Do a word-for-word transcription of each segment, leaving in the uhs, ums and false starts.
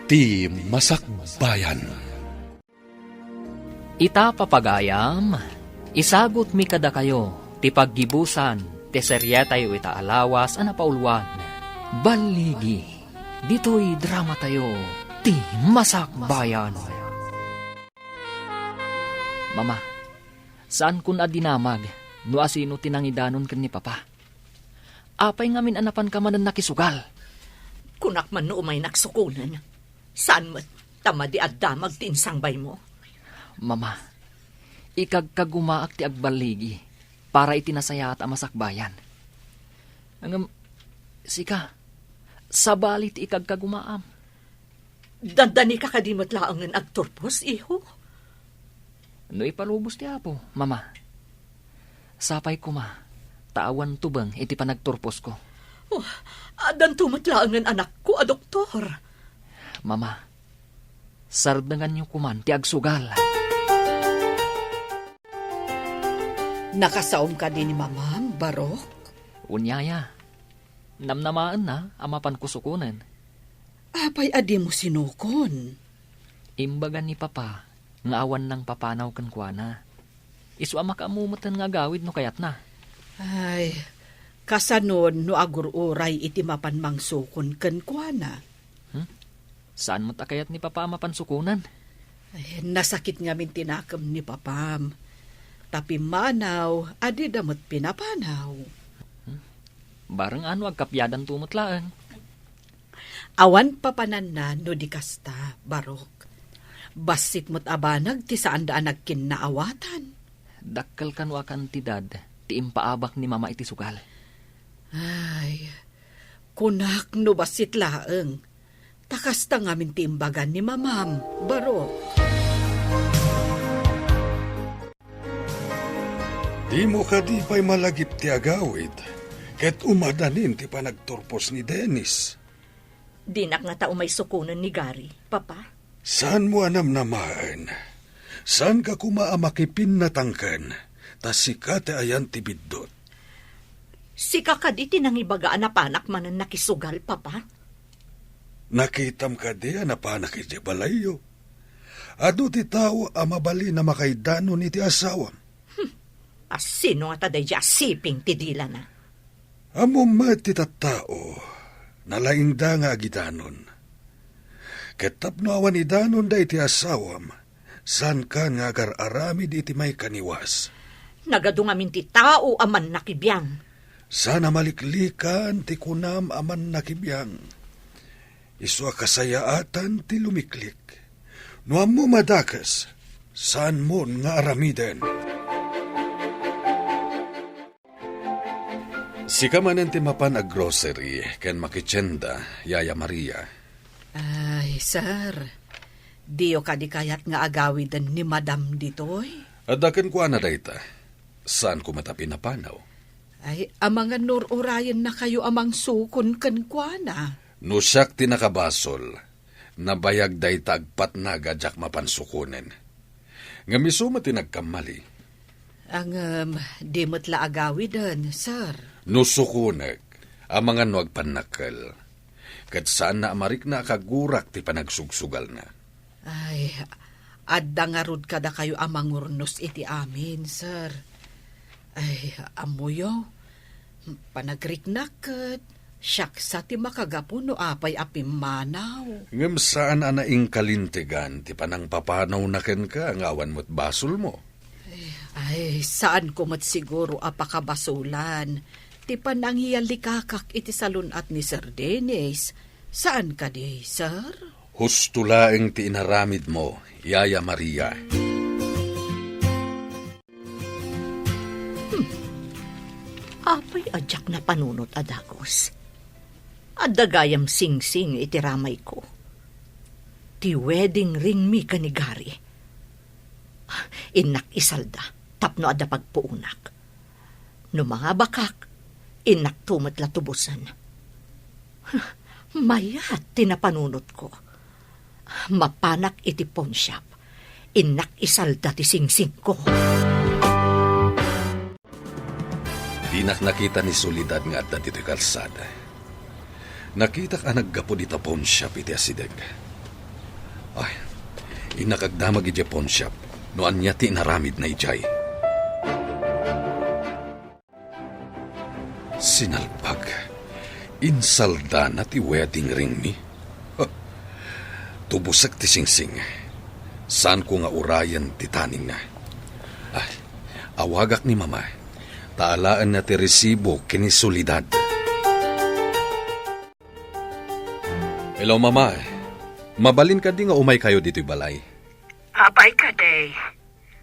Ti Masakbayan. Ita, papagayam, isagutmi kadakayo ti paggibusan ti serietayo ita a lawas a napauluan, Balligi. Ditoy dramatayo, Ti Masakbayan. Mama, saankon a dinamag no asino ti nangidanon ken ni Papa. Apay ngamin a napanka manen nakisugal? Kunak man no umaynak sukonen. Saan met ta madi a damag ti insangbaymo? Mama, ikagkagumaak ti agballigi para iti nasayaat a masakbayan. Ngem, sika, sabali ti ikagkagumaam. Dandanika kadi met laengen agturpos, iho? No ipalubos ti Apo, Mama. Sapay koma, ta awan tubeng iti panagturposko. Oh, addanto met laengen anakko a doktor. Mama, sardenganyo koman ti agsugal. Nakasaom kadi ni Mamam, Barok? Unyaya, namnamaenna a mapanko sukonen. Apay a dimo sinukon? Imbaga ni Papa nga awan nangpapanaw kenkuana. Isu a makaammo metten nga agawid no kayatna. Ay, kasanon no agur-uray iti mapan mangsukon kenkuana? Hmm? Saan met a kayat ni Papa a mapan sukonen? Ay, nasakit ngamin ti nakem ni Papam. Ta pimmanaw a dida met pinapanaw. Hmm? Bareng ano agkapiadanto met laeng. Awan papananna no di kasta, Barok. Bassit met a banag ti saanda a nagkinnaawatan. Dakkel kano a kantidad ti impaabak ni Mama iti sugal. Ay, kunak no bassit laeng. Ta kasta ngamin ti imbagan ni Mamam, Barok. Dimo kadi pay malagip ti agawid, ket umadanin ti panagturpos ni Dennis? Dinak ngata umay sukonen ni Gary, Papa. Saanmo a namnamaen? Saanka koma a makipinnatangken, ta sika ti ayan ti biddut. Sika kadi ti nangibaga a napanak manen nakisugal, Papa? Nakitam kadi a napanak idiay balayyo? Adu ti tao a mabalin a makaidanon iti asawam. Hmm. Asino ngata daydiay a siping ti dilana? Ammom met ti tattao, nalaingda nga agidanon. Ket tapno awan idanonda iti asawam, saankan nga agar-aramid iti maikaniwas. Nagadu ngamin ti tao a mannakibiang. Saan a maliklikan ti kunam a mannakibiang. Isu a kasayaatan ti lumiklik. No ammom a dakes, saanmon nga aramiden. Sika manen ti mapan a grocery ken makitienda, Yaya Maria. Ay, sir, diyo kadi kayat nga agawiden ni Madam ditoy? Adda kenkuana dayta. Saanko met a pinapanaw. Ay, amangan no ur-urayennakayo a mangsukon kenkuana. No siak ti nakabasol, nabayag dayta agpatnag a diak mapan sukonen. Ngem isu met ti nagkammali. Ngem, di met la agawiden, sir. No sukonek, amangan no agpannakkel. Ket saanna a marikna a kagurak ti panagsugsugalna. Ay, adda ngarud kadakayo a mangurnos iti amin, sir. Ay, ammoyo, panagriknak ket siak sa ti makagapu no apay a pimmanaw. Ngem saan a naingkalintegan ti panangpapanawna kenka nga awan met basolmo. Ay, saanko met siguro a pakabasolan ti panangiyalikakak iti salun-at ni Sir Dennis. Saan kadi, sir? Husto laeng ti inaramidmo, Yaya Maria. Hmm. Apay a diak napanunot a dagus. Adda gayam singsing iti ramayko. Ti wedding ringmi ken ni Gary. Innak isalda tapno adda pagpuonak. No mangabakak, innakto met la tubosen. Mayat ti napanunotko. Mapanak iti pawnshop, innak isalda ti singsingko. Dinak nakita ni Soledad nga adda ditoy kalsada. Nakitak a naggapu dita pawnshop iti asideg. Ay, innak agdamag idiay pawnshop no ania ti inaramidna idiay. Sinalpag. Insaldana ti wedding ringmi. Huh. Tubosek ti singsing. Saanko nga urayen ti taningna. Ay, awagak ni Mama. Ta alaenna ti resibo ken ni Soledad. Hello, Mama. Mabalin kadi nga umaykayo ditoy balay? Apay kadi?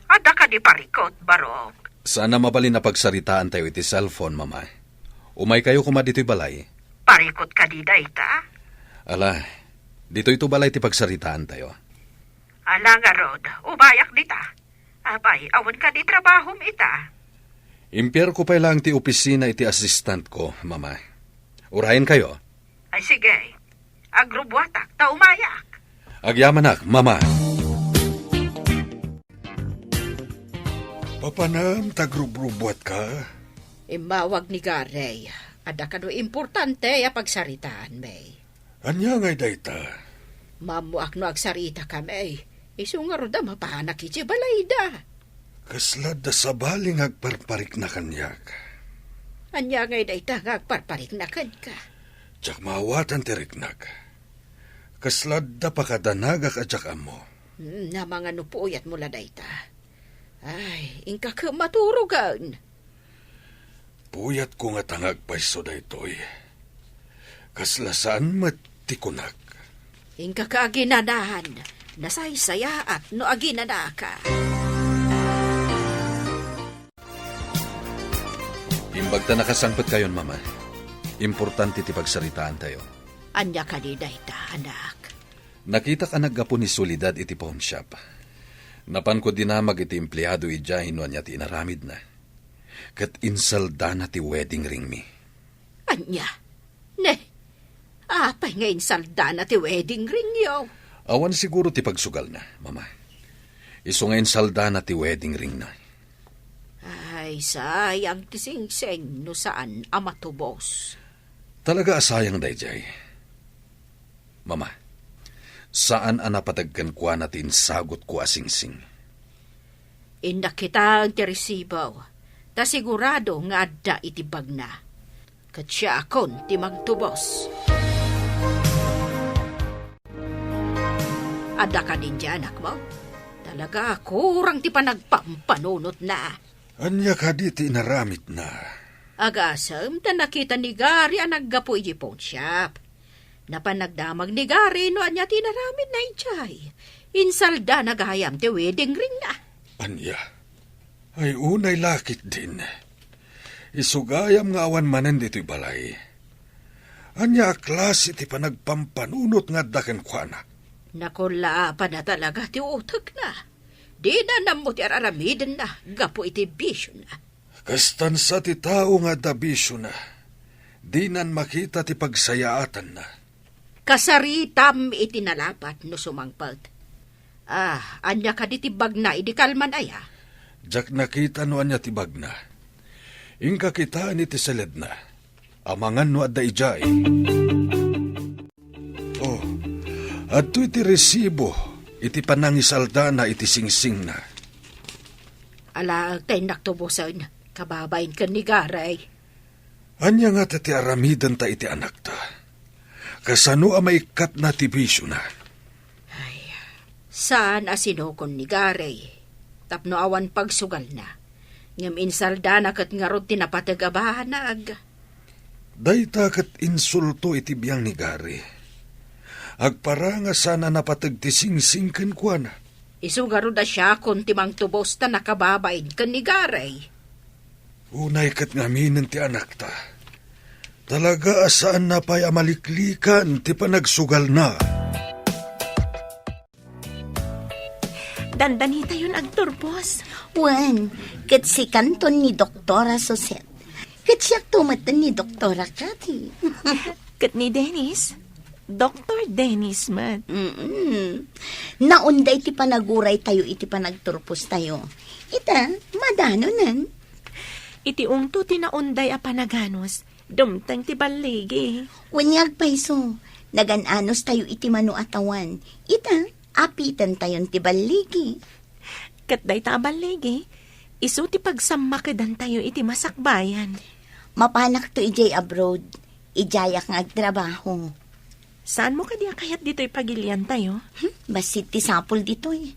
Adda kadi parikut, Barok? Saan a mabalin a pagsaritaantayo iti cellphone, Mama. Umaykayo koma ditoy balay. Parikut kadi dayta? Ala, ditoyto balay ti pagsaritaantayo. Ala ngarud, umayak dita. Apay, awan kadi trabahom ita? Impierko pay laeng ti opisina iti assistantko, Mama. Urayenkayo? Ay, sige. Agrubbuatak, ta umayak. Agyamanak, Mama. Papanam ta agrubrubuatka? Immawag ni Gary. Adda kano importante a pagsaritaanmi. Ania ngay dayta? Maammoak no agsaritakami. Isu ngarud a mapanak iti balayda. Kasla adda sabali nga agparparikna kaniak. Ania ngay dayta nga agparparikna kenka? Diak maawatan ti riknak. Kasla adda pakadanagak a diak ammo. Hmm, amangan no puyatmo la dayta. Ay, inka ket maturogen. Puyatko ngata nga agpayso daytoy. Kasla saan met ti kunak. Inka ka aginanahan, nasaysayaat no aginanaka. Imbag ta nakasangpetkayon, Mama. Importante ti pagsaritaantayo. Ania kadi dayta, anak? Nakitak a naggapu ni Soledad iti pawnshop. Napanko dinamag iti empleado idiay no ania ti inaramidna. Ket insaldana ti wedding ringmi. Ania? Ne, apay nga insaldana ti wedding ringyo? Awan siguro ti pagsugalna, Mama. Isu nga insaldana ti wedding ringna. Ay, sayang ti singsing no saan a matubos. Talaga a sayang daydiay. Mama, saan a napateg kenkuana ti insagutko a singsing. Innak kitaen ti resibo, ta sigurado nga adda iti bagna. Ket siakon ti mangtubos. Adda kadin ti anakmo? Talaga, kurang ti panagpampanunotna. Ania kadi ti inaramidna? Agasem ta nakita ni Gary a naggapu idiay pawnshop. Napan nagdamag ni Gary no ania ti inaramidna idiay. Insaldana gayam ti wedding ringna. Ania? Ay, unay la ketdin. Isu gayam nga awan manen ditoy balay. Ania a klase ti panagpampanunot nga adda kenkuana? Nakullaapanna talaga ti utekna. Dina nammo ti ar-aramidenna gapu iti bisiona. Kastan sa ti tao nga adda bisiona, dinan makita ti pagsayaatanna. Kasaritam iti nalapat no sumangpet. Ah, ania kadi ti bagna idi kalman aya? Diak nakita no ania ti bagna. Inka kitaen iti seledna. Amangan no adda idiay. Oh, adtoy ti resibo iti panangisaldana iti singsingna. Alaek ta innak tubosen, kababain ken ni Gary. Ania ngata ti aramidenta iti anakta? Kasano a maikkatna ti bisiona? Ay, saan a sinukon ni Gary tapno awan pagsugalna. Ngem insaldana ket ngarud ti napateg a banag. Dayta ket insulto iti biang ni Gary. Agparang a saan a napateg ti singsing kenkuana. Isu ngarud a siakon ti mangtubos ta nakababain ken ni Gary. Unay ket ngaminen ti anakta. Talaga a saanna pay a maliklikan ti panagsugalna. Dandanitayon agturbos. Wen, ket sikanton ni Doktora Suset. Ket siakto met ni Doktora Cathy. Ket ni Dennis? Doktor Dennis met. Mm-mm. Naunday ti panaguraytayo iti panagturpostayo. Ita, madanonen. Iti ungto ti naunday a panaganus, dumteng ti balligi. Wen nga agpayso, nagan-anustayo iti mano a tawan. Ita, Apitentayon ti balligi. Ket dayta a balligi, isu ti pagsammakedantayo iti masakbayan. Mapanakto idiay abroad, idiayak nga agtrabaho. Saanmo kadi a kayat ditoy pagiliantayo? Hmm, bassit ti sapul ditoy.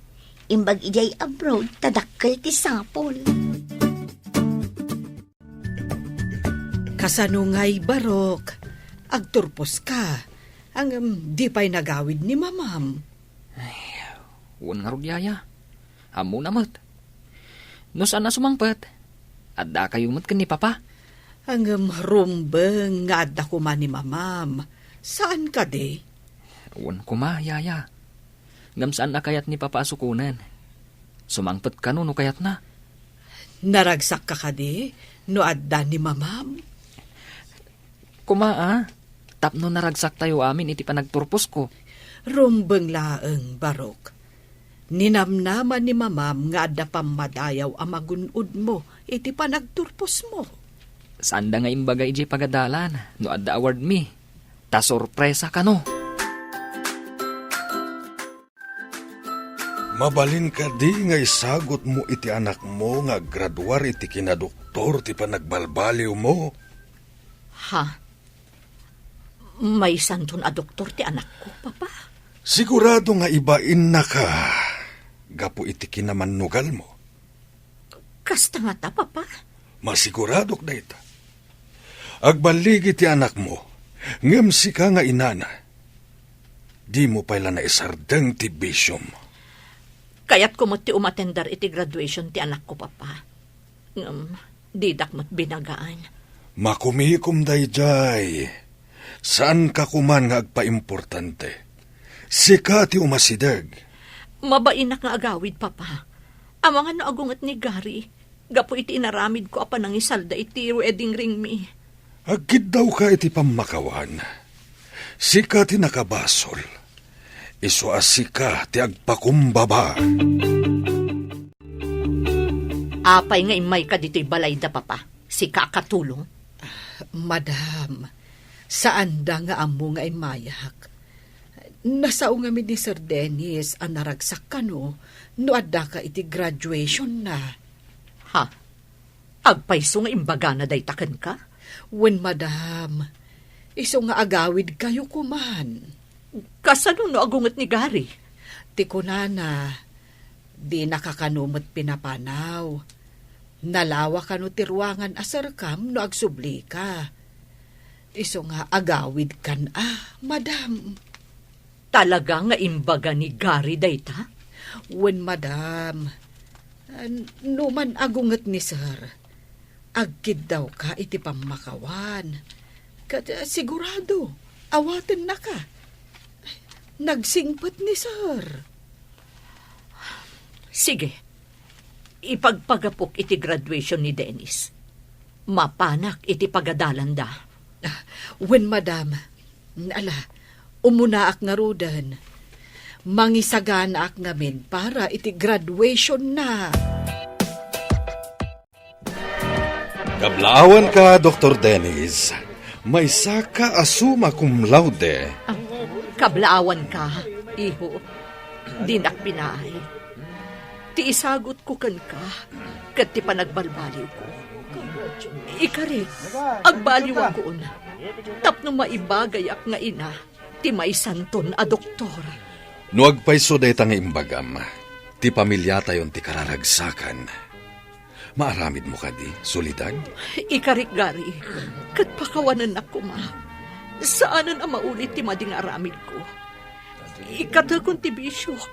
Imbag idiay abroad, ta dakkel ti sapul. Kasano ngay, Barok? Agturposka. Ngem, di pay nagawid ni Mamam. Ay, wen ngarud, Yaya. Ammona met. No saan a sumangpet, addakayo met ken ni Papa. Ngem rumbeng nga adda koma ni Mamam. Saan kadi? Wen koma, Yaya. Ngem saan a kayat ni Papa a sukonen. Sumangpet kano no kayatna. Naragsakka kadi no adda ni Mamam? Koma, a, tapno naragsaktayo amin iti panagturposko. Rumbeng laeng, Barok. Ninamnama ni Mamam nga adda pammadayaw a magun-odmo iti panagturposmo. Saanda nga imbaga idiay pagadalan no adda awardmi. Ta sorpresa kano. Mabalin kadi nga isagutmo iti anakmo nga aggraduar iti kinadoktor ti panagbalbaliwmo? Ha? Maysanton a doktor ti anakko, Papa? Sigurado nga ibainnaka gapu iti kinamannugalmo. Kasta ngata, Papa? Masiguradok dayta. Agballigi ti anakmo, ngem sika nga inana, dimo pay la naisardeng ti bisiom. Kayatko met ti umatender iti graduation ti anakko, Papa. Ngem, didak met binagaan. Makumikom daydiay. Saanka koman nga agpaimportante. Sika ti umasideg. Mabainak nga agawid, Papa. Amangan no agunget ni Gary, gapu iti inaramidko a panangisalda iti wedding ringmi. Agkiddawka iti pammakawan. Sika ti nakabasol. Isu a sika ti agpakumbaba. Apay nga immayka ditoy balayda, Papa? Sika a katulong? Ah, madam, saanda nga ammo nga immayak. Nasao ngamin ni Sir Dennis a naragsak kano no addaka iti graduationna. Ha? Agpayso nga imbagana dayta kenka? Wen, madam. Isu nga agawidkayo koman. Kasano no agunget ni Gary? Ti kunana, dinaka kano met pinapanaw. Nalawa kano ti ruangan a serkam no agsublika. Isu nga agawidkan a, madam. Talaga nga imbaga ni Gary dayta? Wen, madam. N-, no man agunget ni Sir, agkiddawka iti pammakawan. Ket, eh, sigurado, awatennaka. Nagsingpet ni Sir. Sige, ipagpagapok iti graduation ni Dennis. Mapanak iti pagadalanda. Ah, wen, madam. Ala, umunaak ngaruden. Mangisaganaak ngamin para iti graduationna. Kablaawanka, Doktor Dennis. Maysaka a summa cum laude. Ah, kablaawanka, iho. Dinak pinaay. Ti isagutko kenka, ket ti panagbalbaliwko. Ikarik, agbaliwakon. Tapno maibagayak nga ina ti maysanton a doktor. No agpayso dayta nga imbagam, ti pamiliatayon ti kararagsakan. Maaramidmo kadi, Soledad? Ikarik, Gary, ket pakawanennak koma. Saanen a maulit ti madi nga aramidko. Ikatekon ti bisiok,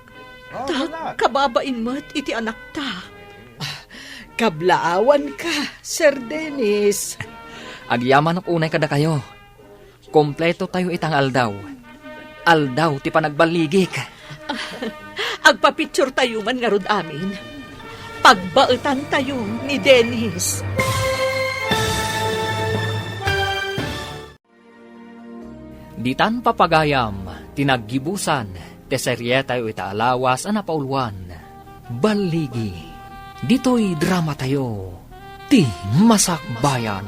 ta kababain met iti anakta. Ah, kablaawanka, Sir Dennis. Agyamanok unay kadakayo. Kompleto tayo ita nga aldaw. Aldaw ti panagballigik. Agpapicture tayo man ngarud amin. Pagbaetan tayo ni Dennis. Ditan papagayam ti naggibusan ti serietayo ita a lawas a napauluan, Balligi. Ditoy dramatayo, Ti Masakbayan.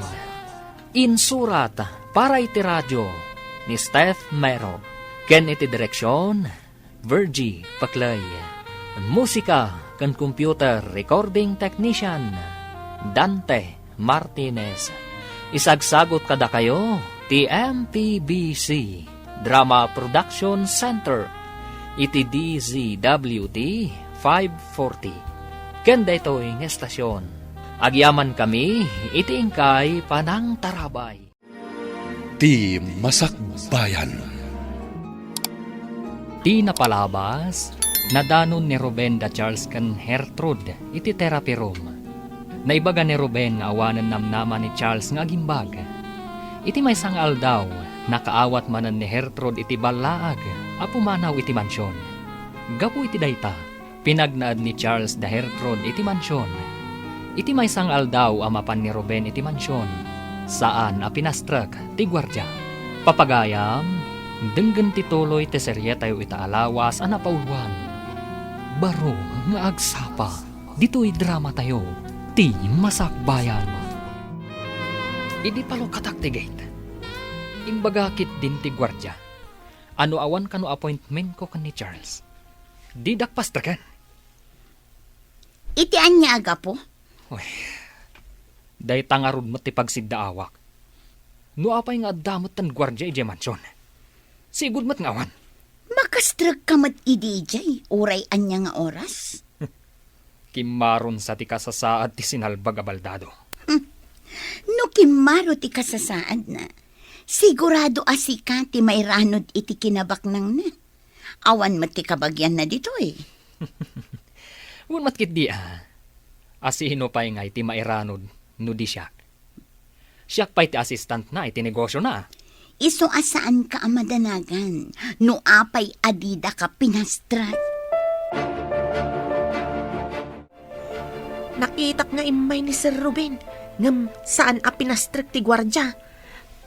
Insurat para iti radio ni Steph Mero, ken iti direksion Virgie Paclay. Musika ken computer recording technician, Dante Martinez. Isagsagot kadakayo ti M P B C Drama Production Center iti D Z W T five forty. Ken daytoy nga estasion, agyamankami iti inkay panangtarabay. Ti Masakbayan. Ti napalabas, nadanon ni Ruben da Charles ken Gertrude iti therapy room. Naibaga ni Ruben nga awanen namnama ni Charles nga agimbag. Iti maysa nga aldaw, nakaawat manen ni Gertrude iti ballaag a pumanaw iti mansion. Gapu iti dayta, pinagnaed ni Charles da Gertrude iti mansion. Iti maysa nga aldaw a mapan ni Ruben iti mansion, saan a pinastrek ti guardia. Papagayam, denggen ti tuloy ti serietayo ita a lawas a napauluan. Baro nga agsapa, ditoy dramatayo, Ti Masakbayan. Idi palukatak ti gate, imbaga ketdin ti guardia a no awan kano appointmentko ken ni Charles, didak pastreken. Iti ania a gapu? Uy, dayta ngarud met ti pagsiddaawak. No apay nga adda metten guardia idiay mansion, sigud met nga awan. Makastrekka met idi idiay, uray ania nga oras? Kimmaron sa ti kasasaad ti sinalbag a baldado. Hmm. No kimmaro ti kasasaadna, sigurado a sika ti mairanod iti kinabaknangna. Awan met ti kabagianna ditoy. Wen met ketdi a. Asino pay ngay ti mairanod no di siak? Siak pay ti assistantna iti negosiona. Isu a saanka a madanagan no apay a didaka pinastrek. Nakitak nga immay ni Sir Ruben, ngem saan a pinastrek ti guardia.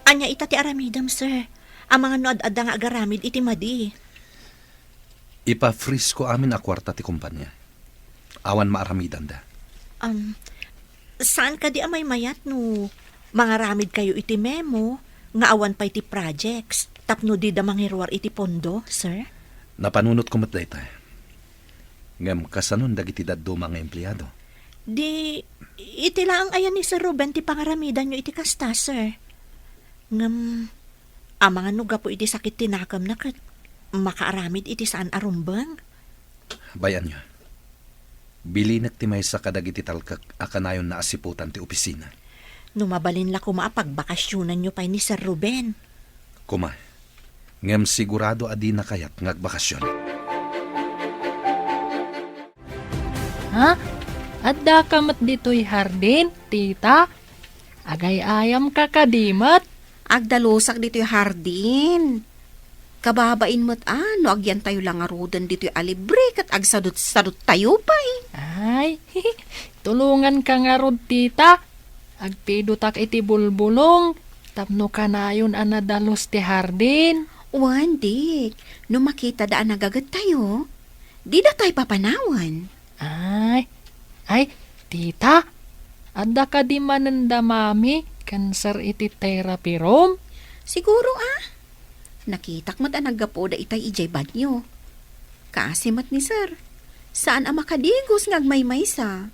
Ania ita ti aramidem, sir? Amangan no ad-adda nga agaramid iti madi. Ipa-freeze ko amin a kuarta ti kompania. Awan maaramidanda. Um, saan kadi a maymayat no mangaramidkayo iti memo nga awan pay ti projects tapno dida mangiruar iti pondo, sir? Napanunotko met dayta. Ngem kasanon dagiti dadduma nga empleado? Di, iti laeng aya ni Sir Ruben ti pangaramidanyo iti kasta, sir. Ngem, amangan no gapu iti sakit ti nakemna ket makaaramid iti saan a rumbeng? Bay-anyo. Bilinek ti maysa kadagiti talkek a kanayon naasiputan ti opisina. No mabalin la koma a pagbakasionanyo pay ni Sir Ruben. Koma, ngem sigurado a dina kayat nga agbakasion. Ha? Addaka met ditoy hardin, tita? Agay-ayamka kadi met? Agdalusak ditoy hardin. Kababain met a no agyantayo la ngaruden ditoy a libre ket agsadut-saduttayo pay. Ay, tulonganka ngarud, tita. Agpidotak iti bulbulong tapno kanayon a nadalus ti hardin. Wen, Dick, no makitada a nagagettayo, dida tay papanawen. Ay, ay, tita, adda kadi manen da mami ken sir iti therapy room? Siguro a. Nakitak met a naggapuda itay idiay banyo. Kaasi met ni sir. Saan a makadigos nga agmaymaysa.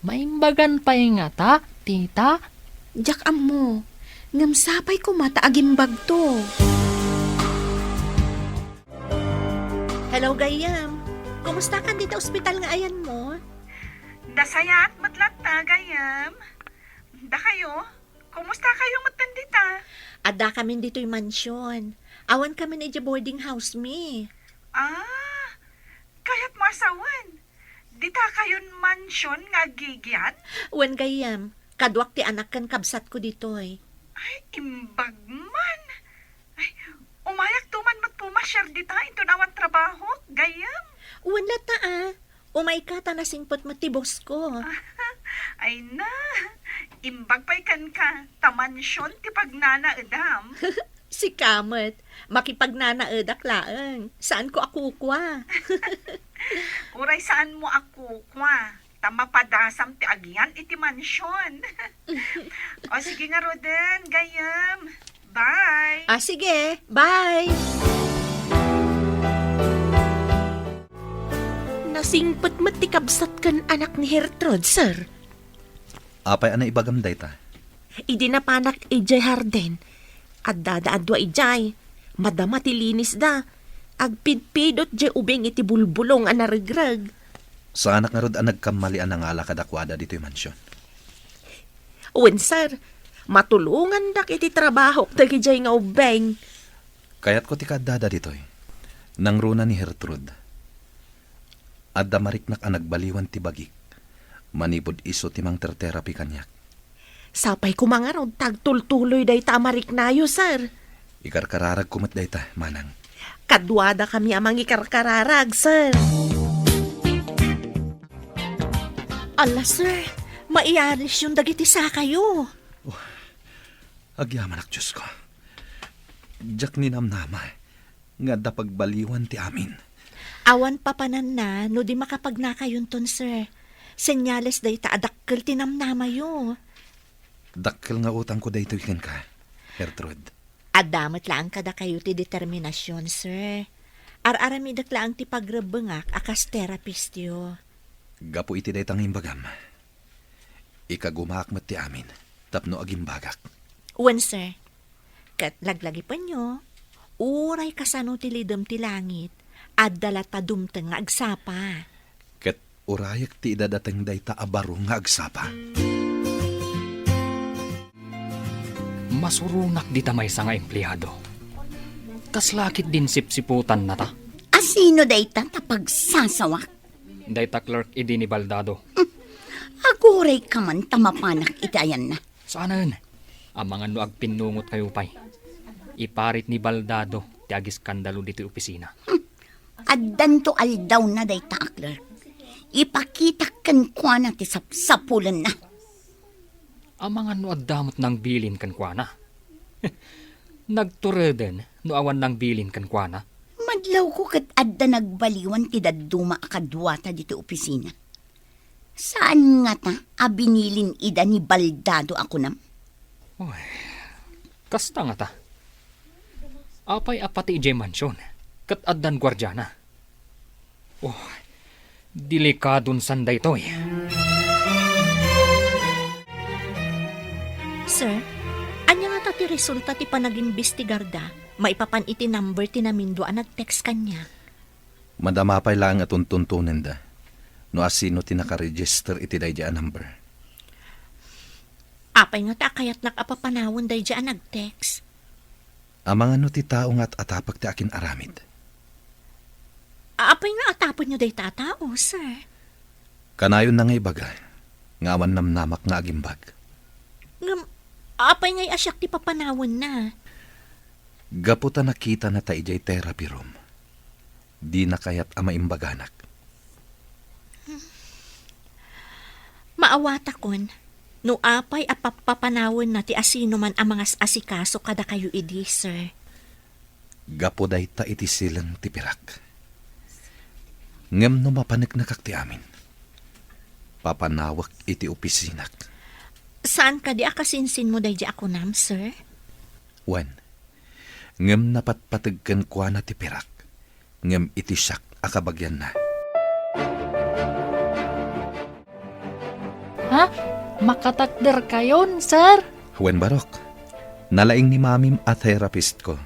Maimbagan pay ngata, tita? Diak ammo. Ngem sapay koma ta agimbagto. Hello, gayyem. Kumusta kan dita ospital nga ayanmo? Nasayaat met latta, gayyem. Dakayo? Kumusta kayo metten dita? Adda kamin ditoy mansion. Awan kamin idiay boarding house mi. Ah, kayat mo a sawen. Dita kayon mansion nga agigian? Wen gayyem, kaduak ti anak ken kabsatko ditoy. Ay, imbag man. Ay, umayak to man met pumasiar dita inton awan trabaho, gayyem? Wen latta a. Umayka ta nasingpet met ti boss ko. Ay na, imbag pay kenka, ta mansion ti pagnanaedam. Sika met, makipagnanaedak laeng. Saanko a kukua. Uray saanmo a kukua, ta mapadasam ti agian iti mansion. O sige ngaruden, gayyem. Bye. Ah, sige. Bye. Singpet met ti kabsat ken anak ni Gertrude, sir. Apay a naibagam dayta? Idi napanak idiay hardin, addada a dua idiay. Madama ti linisda. Agpidpidot diay ubing iti bulbulong a naregreg. Saanak ngarud a nagkammali a nangala kadakuada ditoy mansion. Wen, sir, matulongandak iti trabahok dagidiay nga ubbing. Kayatko ti kaaddada ditoy. Nangruna ni Gertrude. Adda mariknak a nagbaliwan ti bagik. Manipud isu ti mangterterapi kaniak. Sapay koma ngarud ta agtultuloy dayta a mariknayo, sir. Ikarkararagko met dayta, manang. Kaduadakami a mangikarkararag, sir. Ala, sir, maialisyon dagiti sakayo. Oh, agyamanak, Diosko. Diak ninamnama nga adda pagbaliwan ti amin. Awan papananna no di makapagnakayonton, sir. Senyales dayta a dakkel ti namnamayo. Dakkel nga utangko daytoy kenka, Gertrude. Adda met laeng kadakayo ti determinasion, sir. Ar-aramidek laeng ti pagrebbengak a kas terapistyo. Gapu iti dayta nga imbagam, ikagumaak met ti amin tapno agimbagak. Wen, sir. Ket laglagipenyo, uray kasano ti lidem ti langit, adda latta dumteng nga agsapa. Ket urayek ti idadateng dayta a baro nga agsapa. Masuronak dita maysa nga empleado. Kasla ketdin sipsiputannata? Asino dayta ta pagsasawak? Dayta clerk idi ni Baldado. Agurayka man ta mapanak iti ayanna. Saanen. Amangan no agpinnungotkayo pay. Iparit ni Baldado ti agiskandalo ditoy opisina. Addanto aldawna dayta a clerk. Ipakitak kenkuana ti sapsapulenna. Amangan no adda met nangbilin kenkuana. Nagtureden no awan nangbilin kenkuana. Madlawko ket adda nagbaliwan ti dadduma a kaduata ditoy opisina. Saan ngata a binilin ida ni Baldado a kunam? Oy, kasta ngata. Apay a pati idiay mansion, ket addan guardiana. Oh, delikadon san daytoy. Sir, ania ngata ti resulta ti panagimbestigarda maipapan iti number ti namindua a nag-text kaniak? Madama pay laeng a tuntuntonenda no asino ti nakaregister iti daydiay a number. Apay ngata a kayatnak a papanawen daydiay a nag-text? Amangan no ti tao nga at-atapek ti akin-aramid. Apay nga atapenyo dayta a tao, sir? Kanayonna nga ibaga nga awan namnamak nga agimbag. Ngem, apay ngay a siak ti papanawenna? Gapu ta nakitanata idiay therapy room. Dina kayat a maimbaganak. Maawatakon no apay a pappapanawenna ti asinoman a mangas-asikaso kadakayo idi, sir. Gapu dayta iti silen ti pirak. Ngem no mapaneknekak ti amin, papanawek iti opisinak. Saan kadi a kasinsinmo daydi a kunam, sir? Wen, ngem napatpateg kenkuana ti pirak, ngem iti siak a kabagianna. Ha? Makatakderkayon, sir? Wen, Barok. Nalaing ni Mamim a therapistko.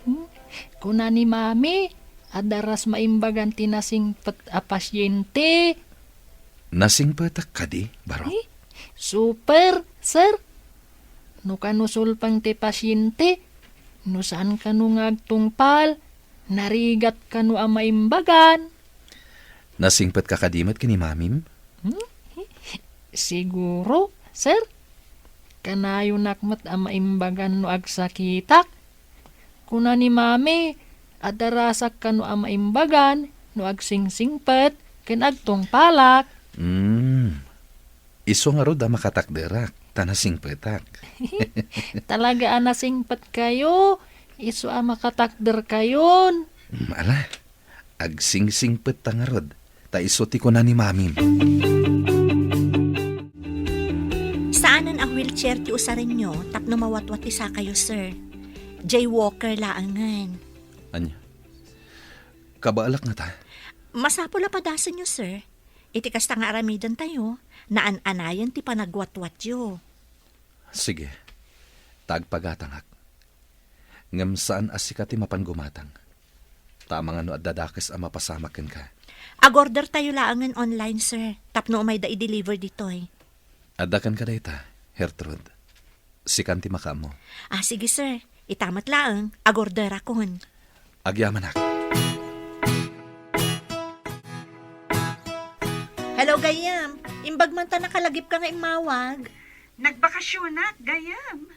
Hmm? Kuna ni Mami, adda ras maimbagan ti nasingpet a pasyente. Nasingpetak kadi, Barok? Eh, super, sir. No kano sulpeng ti pasyente, no saan kano nga agtungpal, narigat kano a maimbagan. Nasingpetka kadi met ken ni Mamim? Hmm? Siguro, sir. Kanayonak met a maimbagan no agsakitak. Kuna ni Mami, adda rasak kano a maimbagan no agsingsingpet ken agtungpalak. Hmm. Isu ngarud a makatakderak, ta nasingpetak. Talaga a nasingpetkayo, isu a makatakderkayon. Hmm, ala, agsingsingpetta ngarud, ta isu ti kuna ni Mamim. Saanen a wheelchair ti usarenyo tapno mawatwat ti sakayo, sir. Jaywalker laengen. Ania? Kabaelak ngata? Masapul a padasenyo, sir. Iti kasta nga aramidentayo, naan-anayen ti panagwatwatyo. Sige, ta agpagatangak. Ngem saan a sika ti mapan gumatang. Ta amangan no adda dakes a mapasamak kenka. Agordertayo laengen online, sir, tapno umayda i-deliver ditoy. Adda kenka dayta, Gertrude. Sikan ti makaammo. Ah, sige, sir. Ita met laeng, agorderakon. Agyamanak. Hello, gayyem. Imbag man ta nakalagipka nga immawag. Nagbakasionak, gayyem.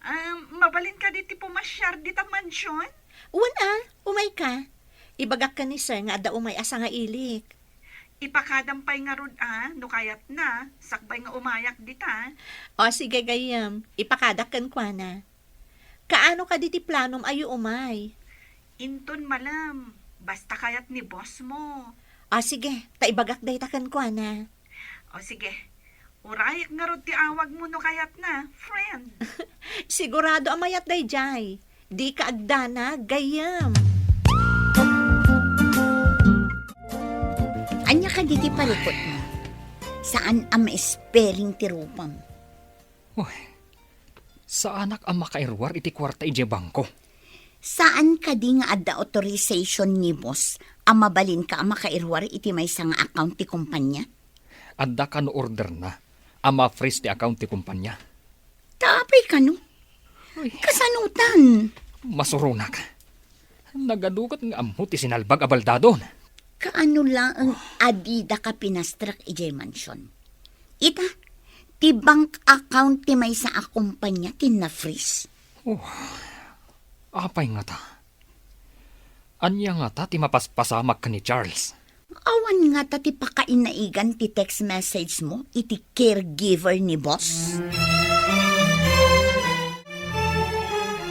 Um, mabalin kadi ti pumasiar dita mansion? Wen a, umayka. Ibagak ken ni sir nga adda umay a sangailik. Ipakadam pay ngarud a, no kayatna, sakbay nga umayak dita. O, sige, gayyem. Ipakadak kenkuana. Kaano kadi ti planom a umay? Inton malem, basta kayat ni boss mo. O, sige, ta ibagak dayta kenkuana. O, sige. Urayak ngarud ti awagmo no kayatna, friend. Sigurado a mayat daydiay. Dika agdanag, gayyem. Ania kadi ti parikutmo? Saan a ma-spelling ti rupam. Uy, saanak a makairuar iti kuarta idiay bangko. Saan kadi nga adda authorization ni boss a mabalinka a makairuar iti maysa nga account ti kumpanya? Adda kano orderna a ma-freeze ti account ti kumpanya. Ta apay kano? Uy. Kasanotan? Masuronak. Nagadugat nga ammo ti sinalbag a baldadon. Kaano laeng a didaka pinastrek idiay mansion? Ita, ti bank account ti maysa a kumpanya ti na-freeze. Oh, apay ngata? Ania ngata ti mapaspasamak ken ni Charles? Awan ngata ti pakainaigan ti text message mo iti caregiver ni boss?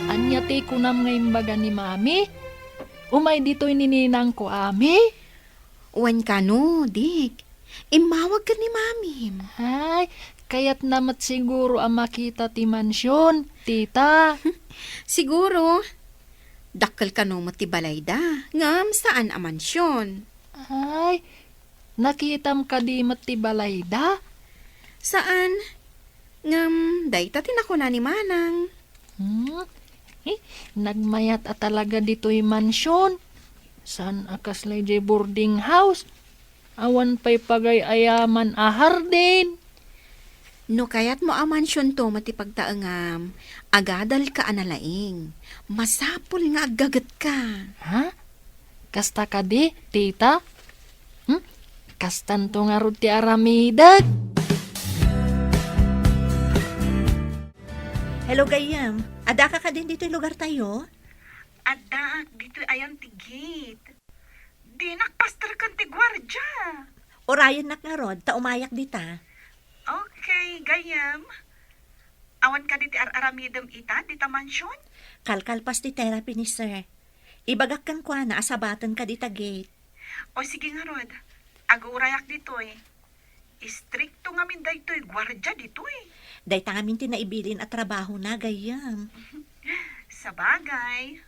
Ania ti kunam nga imbaga ni Mami? Umay ditoy ni ninangko, Ami? Wen kano, Dick. Immawag ken ni Mamim. Ay, kayatna met siguro a makita ti mansion, tita. Siguro. Dakkel kano met ti balayda, ngem saan a mansion. Ay, nakitam kadi met ti balayda? Saan. Ngem dayta ti nakuna ni Manang. Hmm? Eh, nagmayat a talaga ditoy mansion. Saan a kasla idiay boarding house? Awan pay pagay-ayaman a hardin. No kayatmo a mansionto met ti pagtaengam, agadalka a nalaing. Masapul nga aggagetka. Ha? Kasta kadi, tita? Hmm? Kastanto ngarud ti aramidek. Hello, gayyem. Addaka kadin ditoy lugartayo? Addaak ditoy ayan ti gate. Dinak pasterken ti guardia. Urayennak ngarud, ta umayak dita. Okay, gayyem. Awan kadi ti ar-aramidem ita, dita mansion? Kalkalpas ti therapy ni sir. Ibagak kenkuana a sabatenka dita gate. O sige ngarud, agurayak ditoy. Istrikto ngamin daytoy guardia ditoy. Dayta ngamin ti naibilin a trabahona, gayyem. Sabagay.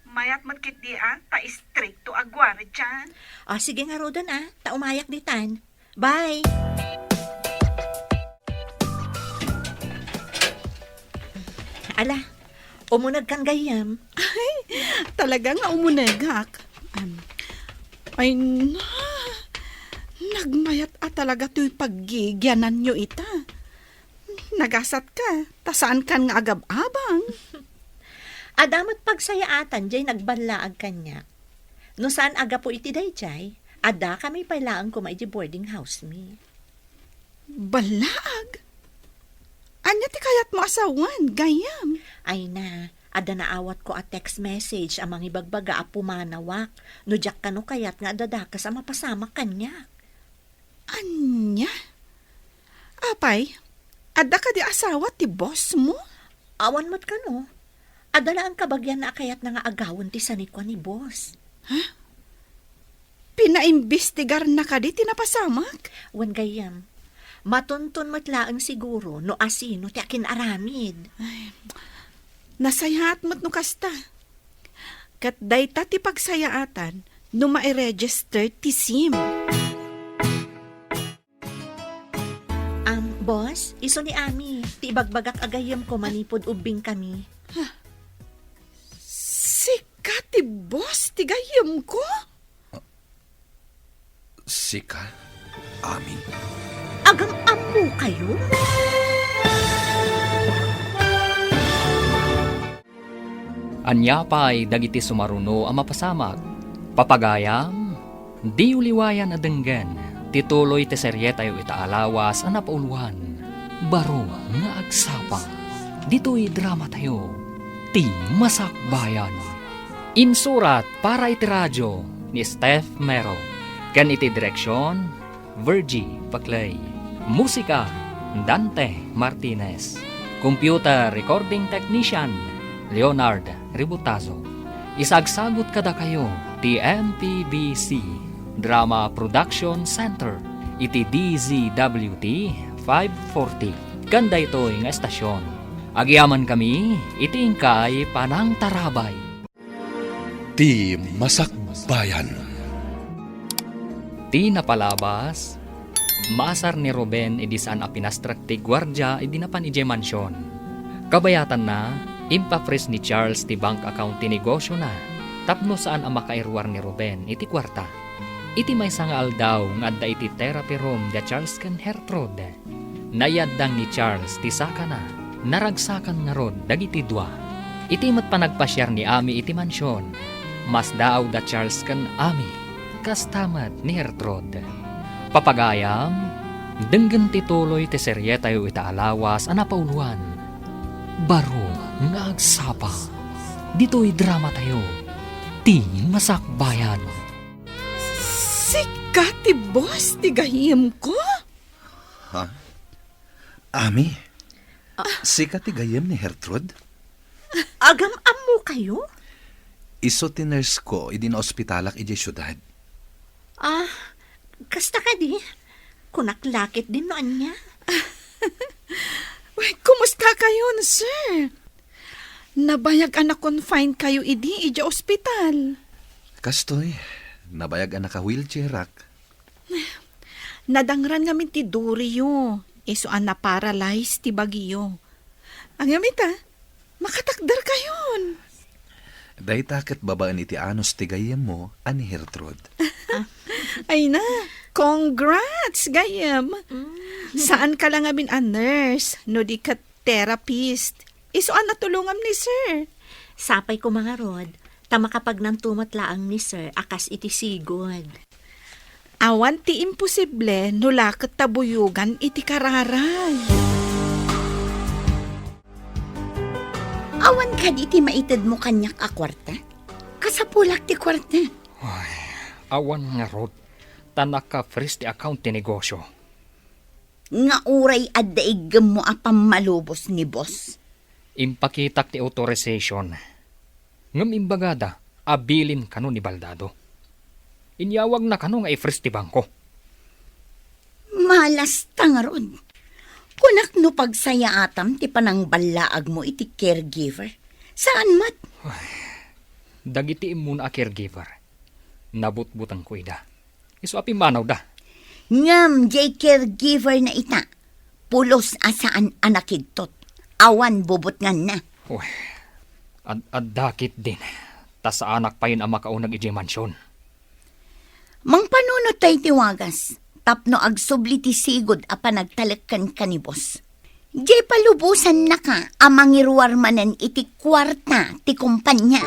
Mayat met ketdi a, ta istrikto a guardia. O, sige ngaruden a, ta umayak ditan. Bye! Ala, umunegkan gayyem. Ay, talaga nga umunegak. Em, ay, na, nagmayat a talaga toy paggigiananyo ita. Nagasatka, ta saankan nga agab-abang. Adda met pagsayaatan jay nagballaag kaniak. No saan a gapu iti dayjay, addakami pay laeng koma iti boarding house mi. Ballaag? Ania ti kayatmo a sawen, gayyem? Ay na, adda naawatko a text message a mangibagbaga a pumanawak no diak kano kayat nga adda dakes a mapasamak kaniak. Ania? Apay, adda kadi asawa ti boss mo? Awan met kano. Adda laeng kabagianna a kayatna nga agawen ti sanikua ni boss. Ha? Pinaimbestigarna kadi ti napasamak? Wen gayyem. Matunton met laeng siguro no asino ti akin-aramid. Ay, nasayaat met no kasta. Ket dayta ti pagsayaatan, no mairegister ti SIM. Am, boss, isu ni Ami, ti ibagbagak a gayyemko manipud ubbingkami. Sika ti boss ti gayyemko? Sika, Ami? Agam-ammokayo? Ania pay dagiti sumaruno a mapasamak? Papagayam, diyo liwayan a denggen ti tuloy ti serietayo ita a lawas a napauluan, Baro nga Agsapa. Ditoy dramatayo, Ti Masakbayan. Insurat para iti radio ni Steph Mero, ken iti direksion, Virgie Paclay. Musika, Dante Martinez. Computer recording technician, Leonard Ributazo. Isagsagut kadakayo ti M P B C Drama Production Center iti D Z W T five forty. Ken daytoy nga estasion, agyamankami iti inkay panangtarabay. Ti Masakbayan. Ti napalabas, maasar ni Ruben idi saan a pinastrek ti guardia idi napan idiay mansion. Kabayatanna, impapress ni Charles ti bank account ti negosiona tapno saan a makairuar ni Ruben iti kuarta. Iti maysa nga aldaw nga adda iti therapy room da Charles ken Gertrude, naiyaddang ni Charles ti sakana. Naragsakan ngarud dagiti dua. Iti met panagpasiar ni Ami iti mansion, masdaaw da Charles ken Ami, kasta met ni Gertrude. Papagayam, denggen ti tuloy ti serietayo ita a lawas a napauluan, Baro nga Agsapa. Ditoy dramatayo, Ti Masakbayan. Sika ti boss ti gayyemko? Ha? Ami? Ah. Sika ti gayyem ni Gertrude? Agam-ammokayo? Isu ti nurse ko idi naospitalak idiay siudad. Ah, kasta kadi? Kunak la ketdin no ania. Uy, kumusta kayon, sir? Nabayag a na-confine kayo idi idiay ospital. Kastoy, nabayag a naka-wheelchairak. Nadangran ngamin ti duriyo, isu a naparalyze ti bagiyo. Ngem ita, makatakder kayon. Dayta ket babaen iti anus ti gayyemmo a ni Gertrude. Ay na, congrats, gayyem. Mm. Saan ka la ngamin a nurse, no di ket therapist. Isu a natulongam ni sir. Sapay koma ngarud, ta makapagnanto met laeng ni sir a kas iti sigud. Awan ti imposible no la ket ta buyogan iti kararay. Awan kadi ti maitedmo kaniak a kuarta? Kasapulak ti kuarta. Ay, awan ngarud, ta naka-freeze ti account ti negosio. Nga uray adda iggemmo a pammalubos ni boss. Impakitak ti authorization. Ngem imbagada a bilin kano ni Baldado. Inyawagna kano nga i-freeze ti bangko. Malasta ngarud. Kunak no pagsayaatam ti panangballaagmo iti caregiver. Saan met? Ay, dagiti immuna a caregiver, nabutbutengko ida. Isu a pimmanawda. Ngem diay caregiver na ita, pulos a saan a nakigtot. Awan bubutnganna. Uy, ad-, adda ketdin, ta saanak payen a makauneg idiay mansion. Mangpanunot tayo ti wagas, tapno agsubli ti sigud a panagtalek kenka ni boss. Diay palubosannaka a mangiruar manen iti kuarta ti kompania.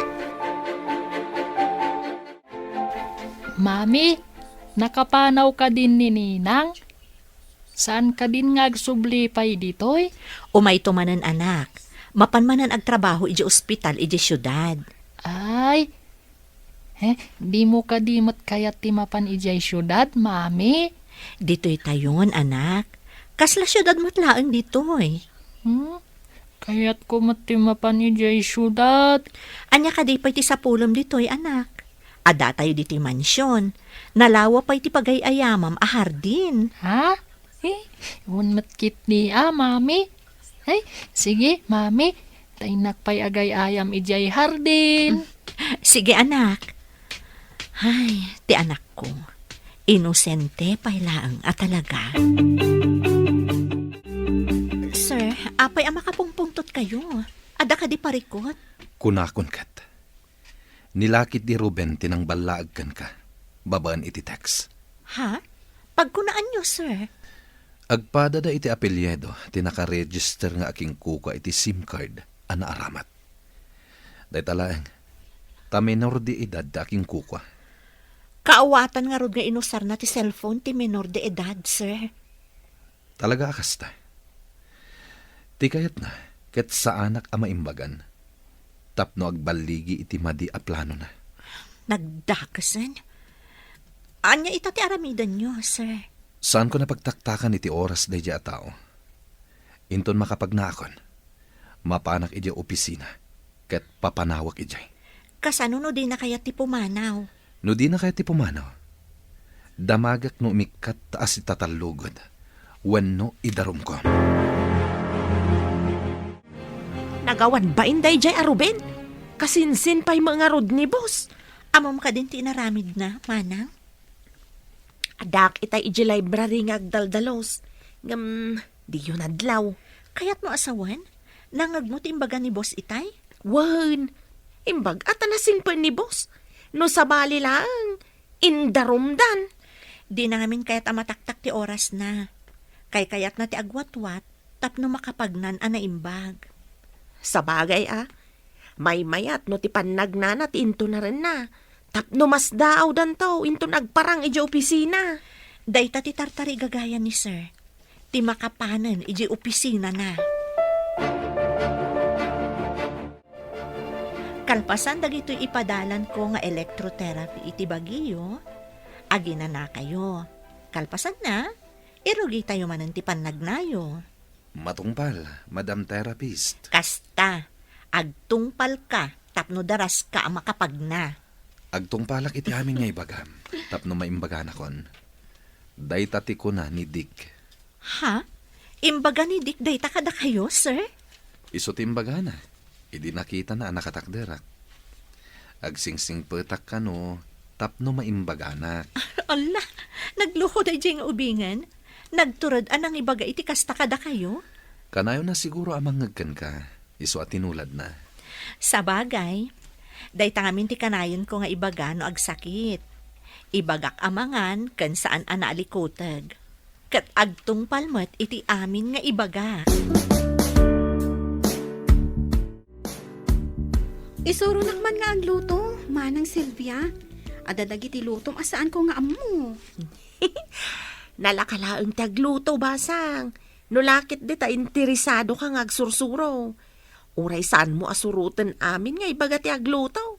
Mami, nakapanaw kadin ni Ninang? Saan kadin nga agsubli pay ditoy? Umayto manen, anak. Mapan manen agtrabaho idiay ospital idiay siudad. Ay, eh, dimo kadi met kayat ti mapan idiay siudad, Mami? Ditoy tayon, anak. Kasla siudad met laeng ditoy. Hmm? Kayatko met ti mapan idiay siudad. Ania kadi pay ti sapulem ditoy, anak? Adda tayo ditoy mansion. Nalawa pay ti pagay-ayamam a hardin. Ha? Eh, wen met ketdi a, Mami. Ay, sige, Mami. Ta innak pay agay-ayam idiay hardin. Sige, anak. Ay, ti anakko. Inosente pay laeng a talaga. Sir, apay a makapungpungtotkayo? Adda kadi parikut? Kunakon ket. Ni lakit di Ruben ti nangballaag kenka, babaen iti text. Ha? Pagkunaanyo, sir? Agpadada iti apelyido ti nakaregister nga akinkukua iti SIM card a naaramat. Dayta laeng, ta menor de edad ti akinkukua. Kaawatan ngarud nga inusarna ti cellphone ti menor de edad, sir. Talaga a kasta. Ti kayatna, ket saanak a maimbagan tapno agballigi iti madi a planona. Nagdakesen? Ania ita ti aramidenyo, sir? Saanko napagtaktakan iti oras daydiay a tao. Inton makapagnaakon, mapanak idiay opisina ket papanawek idiay. Kasano no dina kayat ti pumanaw? No dina kayat ti pumanaw, damagek no umikkat ta asitatallugen wenno idarumko. Nagawan bain daydiay a Ruben? Kasinsin pay met ngarud ni boss. Ammom kadin ti inaramidna, manang? Addaak itay idiay library nga agdaldalos. Ngem, diyo nadlaw. Kayatmo a sawen? Nangngegmo ti imbaga ni boss itay? Wen, imbag-a ta nasingpet ni boss. No sabali laeng, indarumdan. Dina ngamin kayat a mataktak ti orasna. Kaykayatna ti agwatwat tapno makapagnan a naimbag. Sabagay a, maymayat no ti pannagnana ti intunarenna, tapno masdaawdanto inton agparang idiay opisina. Dayta ti tartarigagayam ni sir, ti makapanen idiay opisinana. Kalpasan dagitoy ipadalanko nga electrotherapy iti bagiyo, aginanakayo. Kalpasanna, irugitayo manen ti pannagnayo. Matungpal, Madam Therapist. Kasta, agtungpalka tapno daraska a makapagna. Agtungpalak iti amin nga ibagam tapno maimbaganakon. Dayta ti kuna ni Dick. Ha? Imbaga ni Dick dayta kadakayo, sir? Isu ti imbagana idi nakitana a nakatakderak. Agsingsingpetak kano tapno maimbaganak. Ala, nagluko daydiay nga ubingen. Nagtured a nangibaga iti kasta kadakayo? Kanayonna siguro a mangngeg kenka, isu a tinuladna. Sabagay, dayta ngamin ti kanayonko nga ibaga no agsakit. Ibagak a mangan ken saan a naalikuteg. Ket agtungpal met iti amin nga ibagak. Isuronak man nga agluto, Manang Silvia. Adda dagiti lutom a saanko nga ammo. Nalaka laeng ti agluto, basang. No lakit dita, interesadoka nga agsursuro. Uray saanmo a suroten amin nga ibaga ti agluto.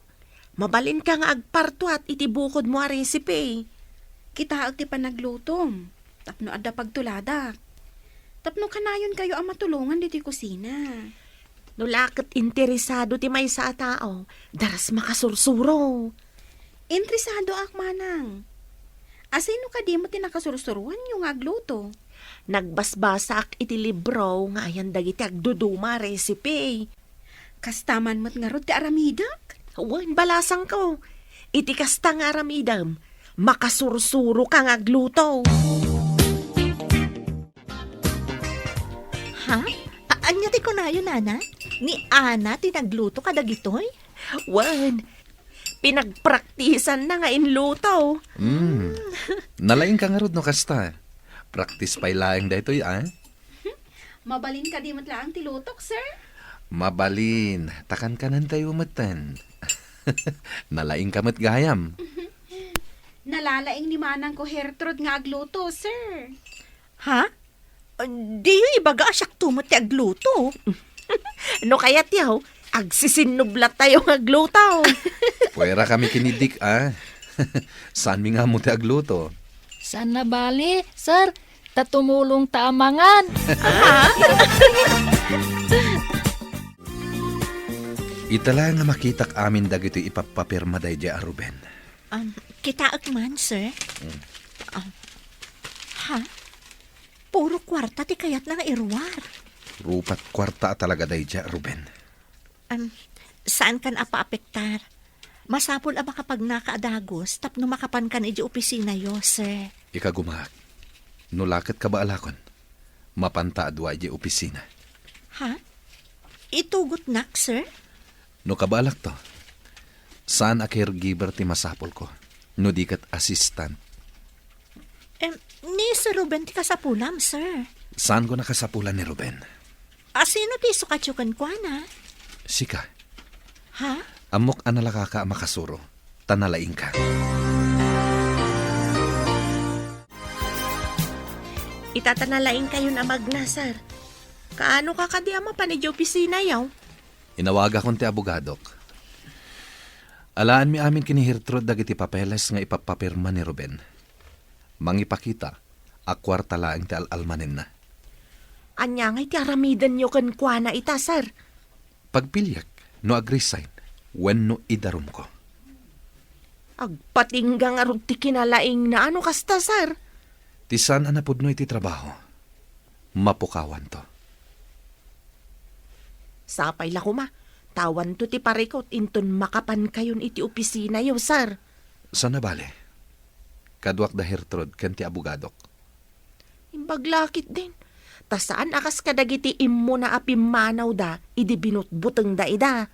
Mabalinka nga agpartuat iti bukodmo a recipe. Kitaek ti panaglutom, tapno adda pagtuladak. Tapno kanayonkayo a matulongan ditoy kusina. No la ket interesado ti maysa a tao, daras makasursuro. Interesadoak, manang. Asino kadi met ti nakasursuroanyo nga agluto? Nagbasbasaak iti libro nga ayan dagiti agduduma a recipe. Kasta man met ngarud ti aramidek? Wen, balasangko. Iti kasta nga aramidem, makasursuroka nga agluto. Ha? A-, ania ti kunayo, nana? Ni Ana ti nagluto kadagitoy? Wen, pinagpraktisanna nga inluto. Mm. Nalaingka ngarud no kasta. Practice pay laeng daytoy, a? Mabalin kadi met laeng ti lutok, sir? Mabalin, ta kankanentayo metten. Nalaingka met gayam. Nalalaing ni manangko Gertrude nga agluto, sir. Ha? Diyo ibaga a siakto met ti agluto. No kayatyo, agsisinnublattayo nga agluto. Puwera kami ken ni Dick, a. Saanmi nga ammo ti agluto. Saan a bale, sir, ta tumulongta a mangan. Ita la nga makitak amin dagitoy ipappapirma daydiay a Ruben. Um, kitaek man, sir. Mm. Um, ha? Puro kuarta ti kayatna nga iruar. Rupat kuarta a talaga daydiay a Ruben. Um, saankan a paapektar. Masapul a makapagnaka a dagus tapno makapankan idiay opisinayo, sir. Ikagumaak. No la ket kabaalakon, mapanta a dua idiay opisina. Ha? Itugotnak, sir? No kabaalakto, saan a caregiver ti masapulko, no di ket assistant. Em, ni Sir Ruben ti kasapulam, sir. Saanko a kasapulan ni Ruben. A, sino ti isukatyo kenkuana? Sika. Ha? Ammok a nalakaka a makasuro, ta nalaingka. Ita ta nalaingkayon a magnasar. Kaano ka kadi a mapan idiay opisinayo? Inawagakon ti abogadok. Alaanmi amin ken ni Gertrude dagiti papeles nga ipapapirma ni Ruben. Mangipakita a kuarta laeng ti al-almanenna. Ania ngay ti aramidenyo kenkuana ita, sir? Pagpiliek no ag-resign wenno idarumko. Agpatingga ngarud ti kinalaingna no kasta, sir. Ti saan a napudno iti trabaho, mapukawanto. Sapay la koma, ta awanto ti parikut inton makapankayon iti opisinayo, sir. Saan a bale. Kaduak da Gertrude ken ti abogadok. Imbag la ketdin, ta saan a kas kadagiti immuna a pimmanawda idi binutbutengda ida.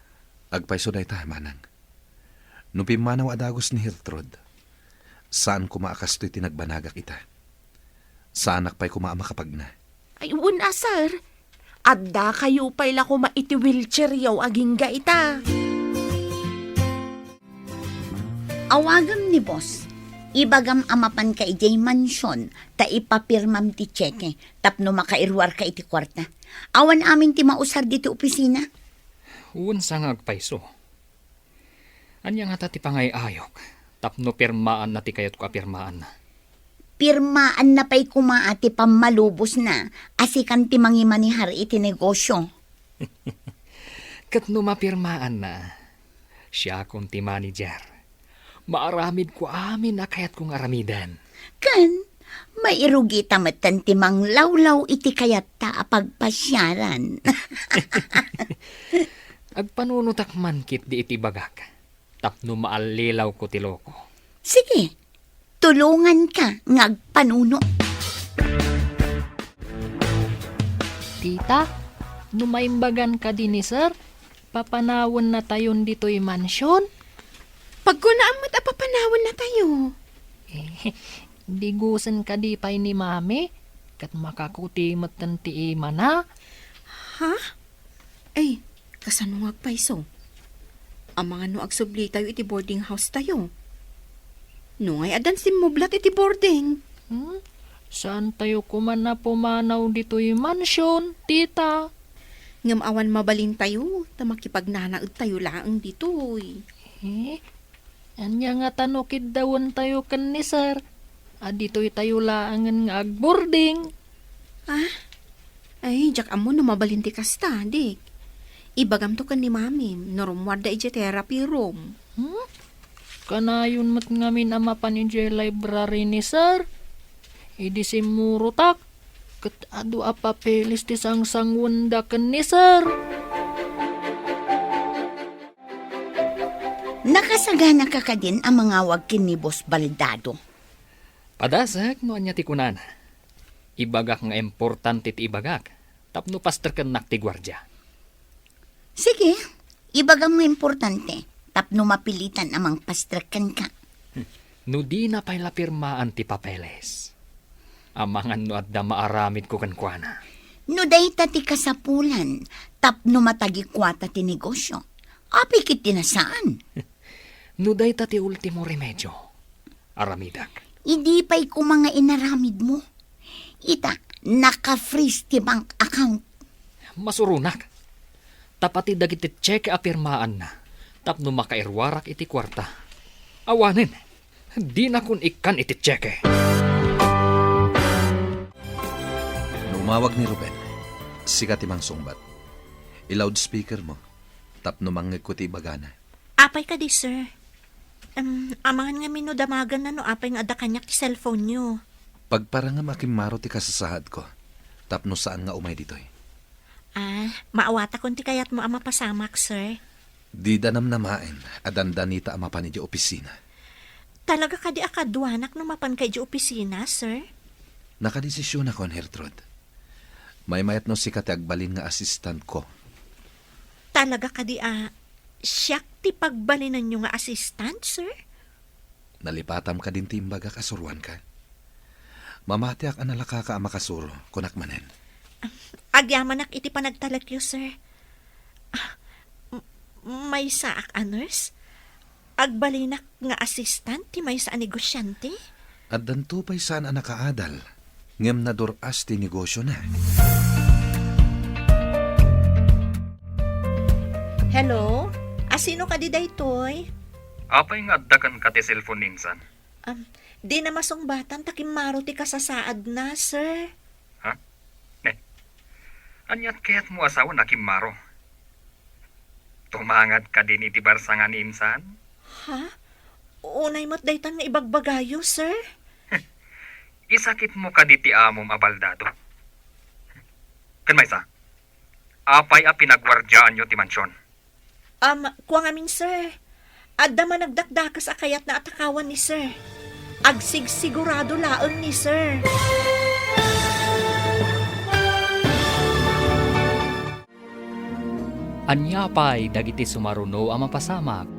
Agpayso dayta, manang. No pimmanaw a dagus ni Gertrude, saan koma a kastoy ti nagbanagak ita. Saanak pay koma a makapagna. Ay, wen a, sir. Addakayo pay la koma iti wheelchairyo agingga ita. Awagem ni boss. Ibagam a mapanka idiay mansion ta ipapirmam ti tseke tapno makairuarka iti kuarta. Awan amin ti mausar ditoy opisina. Wen sa nga agpayso. Ania ngata ti pangay-ayok tapno pirmaanna ti kayatko a pirmaanna? Pirmaanna pay koma a ti pammalubosna a sikan ti mangimanehar iti negosio. Ket no mapirmaanna, siakon ti manager. Maaramidko amin a kayatko nga aramiden. Ken, mairugita metten ti manglawlaw iti kayatta a pagpasiaran. Agpanunotak man ketdi iti bagak, tapno maallilawko ti loko. Sige, tulonganka nga agpanuno. Tita, no maimbagan kadi ni Sir, papanawennatayon ditoy mansion? Pagkunaam met a papanawennatayo. Eh, digusen kadi pay ni Mami, ket makakuti metten ti imana. Ha? Ay, kasano nga agpayso? Amangan no agsublitayo iti boarding house tayo. No ngay addan simmublat iti boarding? Hmm? Saantayo koma a pumanaw ditoy mansion, tita? Ngem awan mabalintayo, ta makipagnanaedtayo laeng ditoy. Eh, ania ngata no kiddawentayo ken ni Sir? A ditoytayo laengen nga agboarding. Ah? Ay, diak ammo no mabalin ti kasta, Dik. Ibagamto ken ni Mamim no rummuarda idiay therapy room. Hmm? Kanayon met ngamin a mapan idiay library ni Sir. Idi simmurotak, ket adu a papeles ti sangsanguenda ken ni Sir. Nakasagana ka kadin a mangawag ken ni Boss Baldado? Padasek no ania ti kunana. Ibagak nga importante ti ibagak tapno pasterkennak ti guardia. Sige, ibagam nga importante tapno mapilitan a mangpastrek kenka. No dina pay la pirmaan ti papeles, amangan no adda maaramidko kenkuana. No dayta ti kasapulan tapno matagikuata ti negosio, apay ket ti nasaan? No dayta ti ultimo remedio, aramidak. Idi pay koma nga inaramidmo. Ita, naka-freeze ti bank account. Masuronak. Ta pati dagiti tseke a pirmaanna tapno makairuarak iti kuarta. Awanen, dinakon ikkan iti tseke. No umawag ni Ruben, sika ti mangsungbat. I-loudspeaker mo tapno mangngegko ti ibagana. Apay kadi, sir? Em, amangan ngamin no damaganna no apay nga adda kaniak ti cellphone-yo. Pagparangem a kimmaro ti kasasaadko, tapno saan nga umay ditoy. Ah, maawatakon ti kayatmo a mapasamak, sir. Dida namnamaen a dandanita a mapan idiay opisina. Talaga kadi a kaduanak no mapanka idiay opisina, sir? Nakadesisionakon, Gertrude. Maymayat no sika ti agbalin nga assistantko. Talaga kadi a siak ti pagbalinanyo nga assistant, sir? Nalipatam kadin ti imbagak a suroanka? Mamatiak a nalakaka a makasuro, kunak manen. Agyamanak iti panagtalekyo, sir. Ah, m-, maysaak a nurse? Agbalinak nga assistant ti maysa a negosiante? Addanto pay saan a nakaadal, ngem nadur-as ti negosiona. Hello? Asino kadi daytoy? Apay nga adda kenka ti cellphone ni insan? Am, dina masungbatan ta kimmaro ti kasasaadna, sir. Ha? Ne? Ania't kayatmo a sawen a kimmaro? Tumangad kadin iti barsangan ni insan? Ha? Unay met daytan nga ibagbagayo, sir. Isakitmo kadi ti amom a baldado? Ken maysa, apay a pinaguardiaanyo ti mansion? Um, kua ngamin, sir. Adda managdakdakes a kayatna a takawan ni sir. Agsigsigurado laeng ni sir. Ania pay dagiti sumaruno a mapasamak?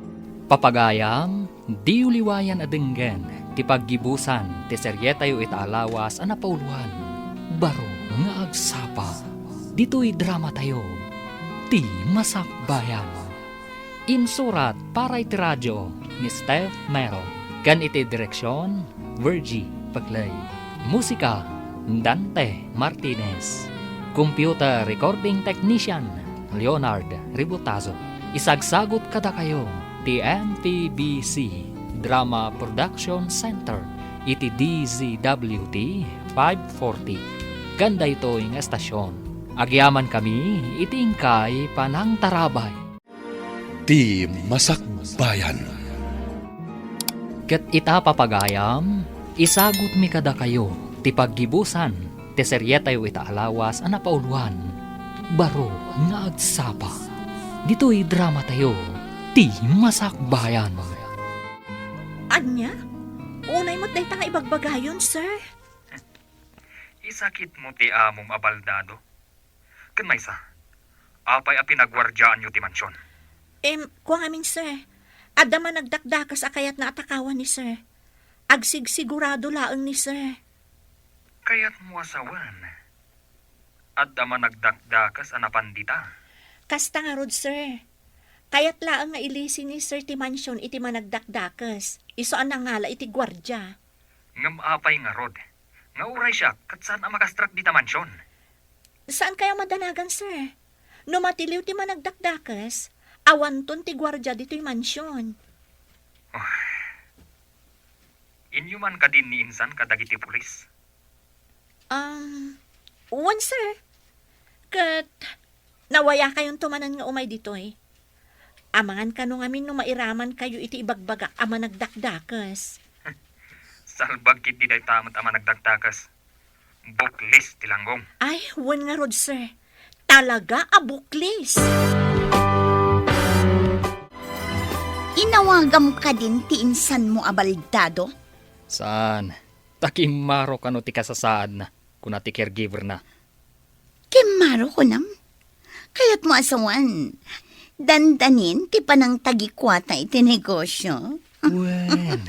Papagayam, diyo liwayan a denggen ti paggibusan ti serietayo ita a lawas a napauloan, Baro nga Agsapa. Ditoy dramatayo, Ti Masakbayan. Insurat para iti radio ni Steph Mero, ken iti direksion, Virgie Paclay. Musika, Dante Martinez. Computer recording technician, Leonard Ributazo. Isagsagut kadakayo ti M P B C Drama Production Center iti D Z W T five forty. Ken daytoy nga estasion, agyamankami iti inkay panangtarabay. Ti Masakbayan. Ket ita, papagayam, isagutmi kadakayo ti paggibusan ti serietayo ita a lawas a napauloan, Baro nga Agsapa. Ditoy dramatayo, Ti Masakbayan. Ania? Unay met dayta nga ibagbagayon, sir. Isakitmo ti amom a baldado? Ken maysa, apay a pinaguardiaanyo ti mansion? Em, kua ngamin, sir. Adda managdakdakes a kayatna a takawan ni sir. Agsigsigurado laeng ni sir. Kayatmo a sawen, adda managdakdakes a napan dita? Kasta ngarud, sir. Kayat laeng nga ilisi ni sir ti mansion iti managdakdakes. Isu a nangala iti guardia. Ngem apay ngarud, nga uray siak ket saan a makastrak dita mansion? Saankayo a madanagan, sir. No matiliw ti managdakdakes, awanton ti guardia ditoy mansion. Ah. Inyo man kadin ni insan kadagiti pulis? Um, wen, sir. Ket nawayakayonto manen nga umay ditoy. Amangan kano ngamin no mairamankayo iti ibagbagak a managdakdakes. Salbag ketdi dayta met a managdakdakes. Buklis ti langgong. Ay, wen ngarud, sir. Talaga a buklis. Inawagam kadin ti insanmo a baldado? Saan. Ta kimmaro kano ti kasasaadna, kuna ti caregiver-na. Kimmaro kunam? Kayatmo a sawen, dandanin ti panangtagikuata iti negosio? Wen,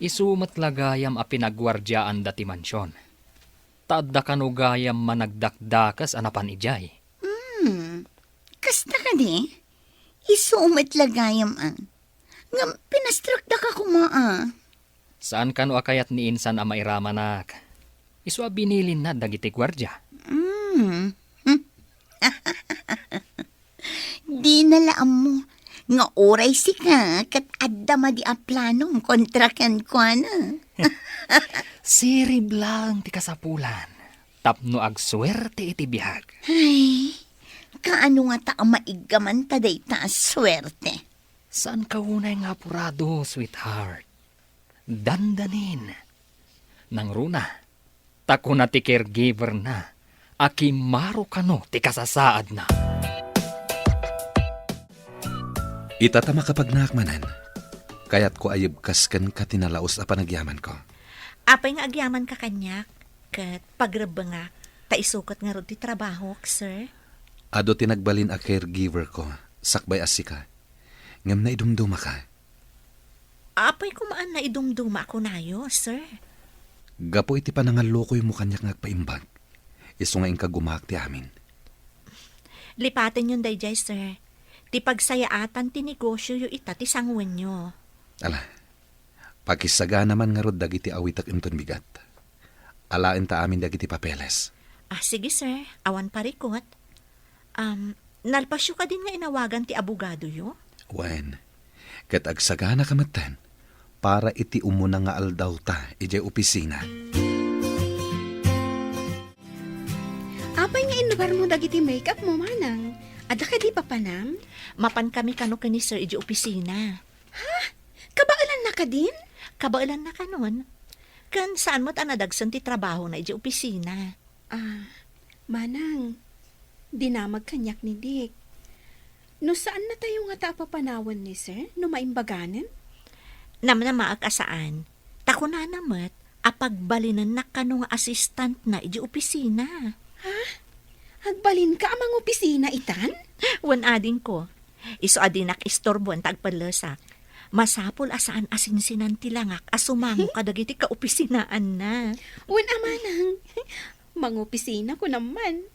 isu met la gayam a pinaguardiaanda ti mansion. Ta adda kano gayam managdakdakes a napan idiay. Hmm, kasta kadi? Isu met la gayam a. Ngem pinastrakdaka koma a. Saan kano a kayat ni insan a mairamanak? Isu a binilinna dagiti guardia. Mm. Dina la ammo nga uray sika ket adda madi a planom kontra kenkuana. Sirib laeng ti kasapulan tapno agsuerte iti biag. Ay, kaano ngata a maiggaman ta dayta a suerte? Saanka unay nga apurado, sweetheart. Dandanin. Nangruna, ta kuna ti caregiver-na a kimmaro kano ti kasasaadna. Ita ta makapagnaak manen, kayatko a yebkas kenka ti nalaus a panagyamanko. Apay nga agyamanka kaniak, ket pagrebbengak, ta isu ket ngarud ti trabahok, sir. Adu ti nagbalin a caregiver ko, sakbay a sika. Ngem naidumdumaka. Apay koma a naidumduma a kunayo, sir? Gapu iti panangallukoymo kaniak nga agpaimbag, isu nga inka gumaak ti amin. Lipatenyon daydiay, sir. Ti pagsayaatan ti negosioyo ita ti sanguenyo. Ala, pakisagana man ngarud dagiti awitek inton bigat. Alaenta amin dagiti papeles. Ah, sige, sir. Awan parikot. Um, nalpasyo kadin nga inawagan ti abogadoyo? Wen, ket agsaganaka metten para iti umuna nga aldawta idiay opisina. Apay nga inlugarmo dagiti make-up mo, manang? Adda kadi papanam? Mapankami kano ken ni sir idiay opisina. Ha? Kabaelanna kadin? Kabaelanna kanon. Ken saan met a nadagsen ti trabahona idiay opisina. Ah, manang, dinamag kaniak ni Dick. No saannatayo ngata a papanawen ni sir, no maimbaganen? Namnamaak a saan. Ta kunana met a pagbalinennak kano nga assistantna idiay opisina. Ha? Agbalinka a mangopisina itan? Wen adingko. Isu a dinak isturboen ta agpellesak. Masapul a saan a sinsinan ti langak a sumango kadagiti kaopisinaanna. Wen a manang, mangopisina ko naman.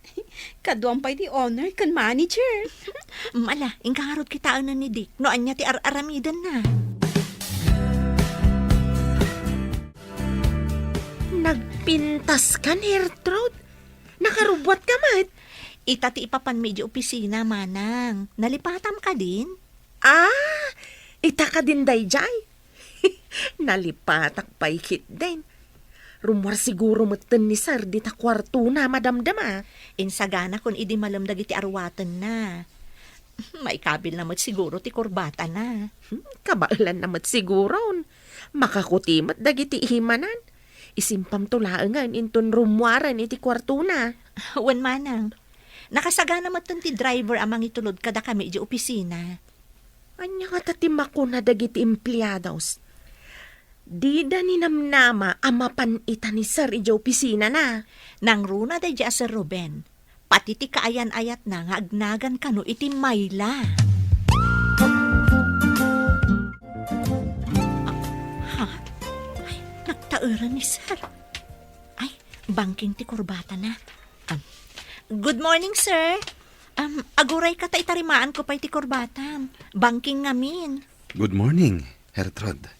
Kaduam pay ti owner ken manager. Mala, inka ngarud kitaen ni Dick no ania ti ar-aramidenna. Nagpintas kan, Gertrude? Nakarubbuat ka met? Ita ti ipapanmi idiay opisina, manang. Nalipatam kadin? Ah, ita kadin daydiay? Nalipatak pay ketdin. Rummuar siguro metten ni sir dita kuartona, madamdama. Insagana kon idi malem dagiti aruatenna. Maikabilna met siguro ti kurbatana. Hmm, kabaelanna met siguron. Makakuti met dagiti ihimanan. Isimpamto laengen inton rummuaren iti kuartona. Wen manang, nakasagana metten ti driver a mangitulod kadakami idiay opisina. Ania ngata ti makuna dagiti empleados? Dida ninamnama a mapan ita ni sir idiay opisinana. Nangruna daydiay a Sir Ruben. Pati ti kaayan-ayatna nga agnagan kano iti mayla. Ah, ha? Ay, nagtaeran ni sir. Ay, bangking ti kurbatana. Ah, good morning, sir. Um, agurayka ta itarimaanko pay ti kurbatam. Bangking ngamin. Good morning, Gertrude.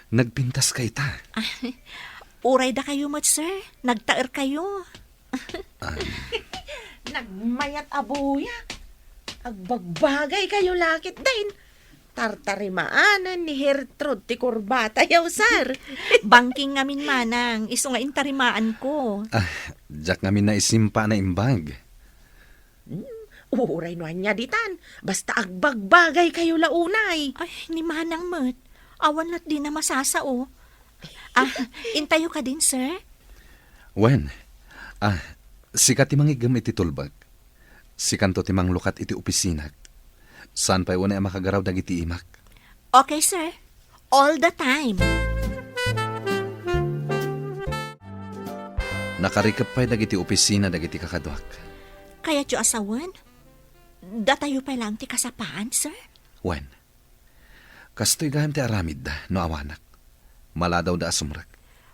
Nagpintaska ita. Ah, uray dakayo met, sir. Nagtaerkayo. Ah. Nagmayat a buya. Agbagbagaykayo la ketdin. Tartarimaanen ni Gertrude ti kurbatayo, sir. Bangking ngamin manang, isu nga intarimaanko. Ah, diak ngamin naisimpa a naimbag. Hmm, uray no ania ditan, basta agbagbagaykayo la unay. Ay, ni manang met. Awan lat dina masasao. Ah, intayo kadin, sir? Wen, ah, sika ti mangiggem iti tulbek. Sikanto ti manglukat iti opisinak. Saan pay unay a makagaraw dagiti imak. Okay, sir. All the time. Nakarikep pay dagiti opisina dagiti kakaduak. Kayatyo a sawen? Datayo pay laeng ti kasapaan, sir? Wen. Kastoy gayam ti aramidda no awanak. Maladawda a sumrek.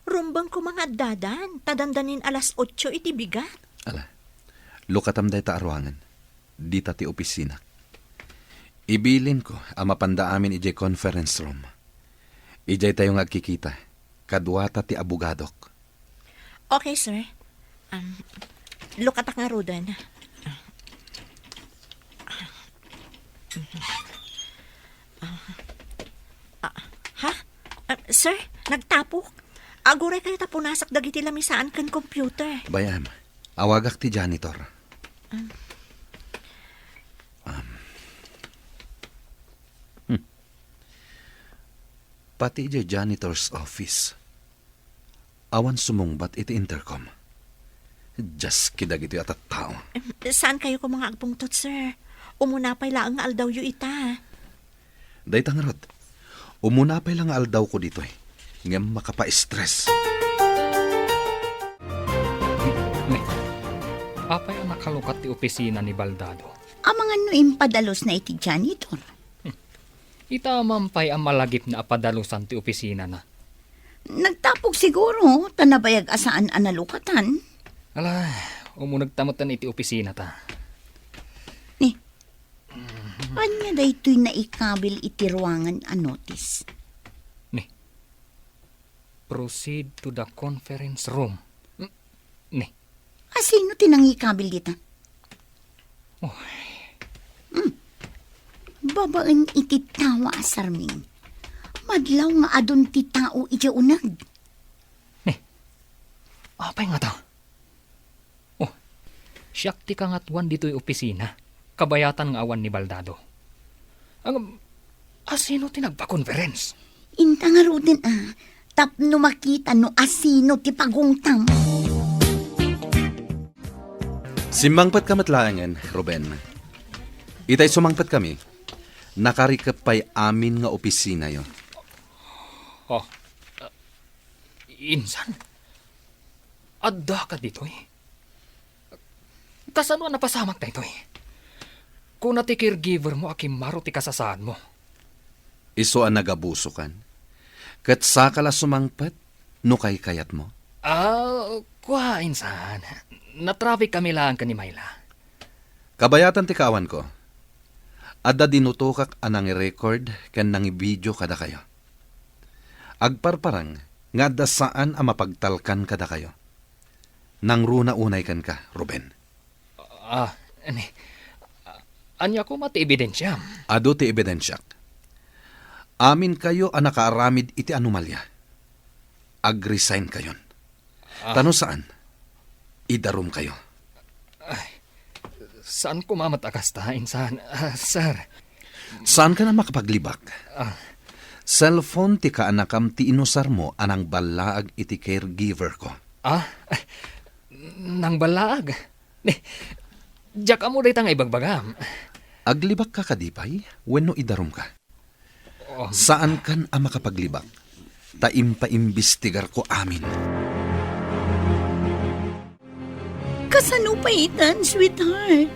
Rumbeng koma nga addadan, ta dandanin alas otso iti bigat. Ala, lukatam dayta a ruangan. Dita ti opisinak. Ibilinko a mapanda amin idiay conference room. Idiay tayo nga agkikita. Kaduata ti abogadok. Okay, sir. Um, lukatak ngaruden. Ah, ah, ha? Ah, sir, nagtapok. Aguraykayo ta punasak dagiti lamisaan ken computer. Bay-am, awagak ti janitor. Um. Um. Hmm. Pati idiay janitor's office. Awan sumungbat iti intercom. Dios, kadagitoy a tattao. Em, saankayo koma nga agpungtot, sir? Umuna pay laeng nga aldawyo ita. Dayta ngarud, umuna pay la nga aldawko ditoy, ngem makapa-stress. Ne, apay a nakalukat ti opisina ni Baldado? Amangan no impadalusna iti janitor. Ita man pay a malagipna a padalusan ti opisinana. Nagtapog siguro, ta nabayag a saan a nalukatan. Ala, umunegta metten iti opisinata. Ni, ania daytoy naikabil iti ruangan a notice? Ni, proceed to the conference room. Ni. A sino ti nangikabil dita? Oh. Hmm. Babaen iti tawa a sarming. Madlaw nga adun ti tao idiay uneg. Ni, apay ngata? Oh, siak ti kangatuan ditoy opisina. Kabayatan nga awan ni Baldado. Ang, a sino ti nagpa-conference? Inta ngaruden a, tapno makita no a sino ti pagungtam. Simmangpetka met laengen, Ruben. Itay sumangpetkami, nakarikep pay amin nga opisinayo. Oh, insan? Addaka ditoy? Kasano a napasamak daytoy? Kuna ti caregiver mo a kimmaro ti kasasaadmo. Isu a nagabusokan. Ket saka la sumangpet no kaykayatmo. Ah, kua, insan. Natraffic kami laeng ken ni Myla. Kabayatan ti kaawanko. Adda dinutokak a nangirecord ken nangibidio kadakayo. Agparparang nga adda saan a mapagtalkan kadakayo. Nangruna unay kenka, Ruben. Ah, ani, ania koma ti ebidensiam? Adu ti ebidensiak. Aminkayo a nakaaramid iti anomalia. Ag-resign kayon. Ah. Ta no saan, idarumkayo. Ay, saan koma met a kasta, insan, ah, sir? Saankan a makapaglibak. Ah. Cellphone ti kaanakam ti inusarmo a nangballaag iti caregiver ko. Ah? Nangballaag? Ni, diak ammo dayta nga ibagbagam. Aglibakka kadi pay wenno idarumka? Oh. Saankan a makapaglibak, ta impaimbestigarko amin. Kasano pay itan, sweetheart?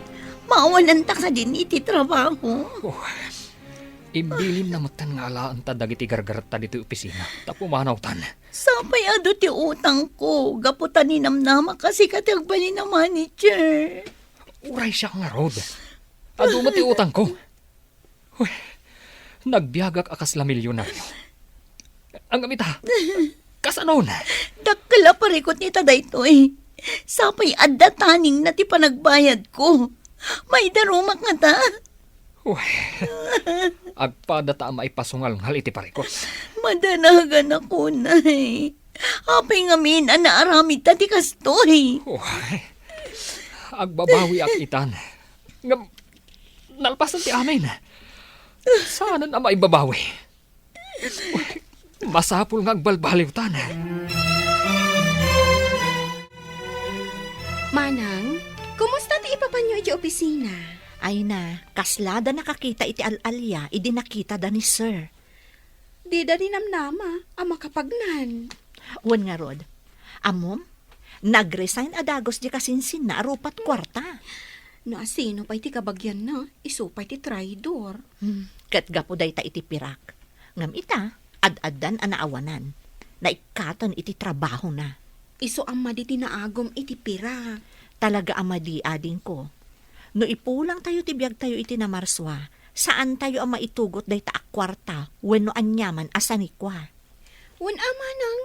Maawananta kadin iti trabaho? Oh, imbilinna metten nga alaenta dagiti gargaretta ditoy opisina, ta pumanawtan. Sapay adu ti utangko, gapu ta ninamnamak a sika ti agbalin a manager. Uray siak ngarud. Adu met ti utangko. Uy, nagbiagak a kasla milyonario. Ngem ita, kasanon? Dakkel a parikut ita daytoy. Sapay adda taningna ti panagbayadko. Maidarumak ngata? Uy, agpadata a maipasungalngal iti parikut. Madanagan ako, Nay. Apay ngamin a naaramidta ti kastoy? Uy, agbabawiak itan. Ngem, nalpasen ti amin. Saanen a maibabawi. Masapul nga agbalbaliwtan. Manang, kumusta ti ipapanyo iti opisina? Ay na, kasla da nakakita iti al-alia idi nakitada ni Sir. Dida ninamnama a makapagnan. Wen ngarud, ammom, nag-resign a dagus di kasinsinna a rupat kuarta. No asino pay ti kabagianna, isu pay ti traidor. Hmm, ket gapu dayta iti pirak. Ngem ita, ad-addan a naawanan. Naikkaten iti trabahona. Isu a madi ti naagum iti pirak. Talaga a madi, adingko. No ipulangtayo ti biagtayo iti Namarsua, saantayo a maitugot dayta a kuarta wenno aniaman a sanikua. Wen a manang,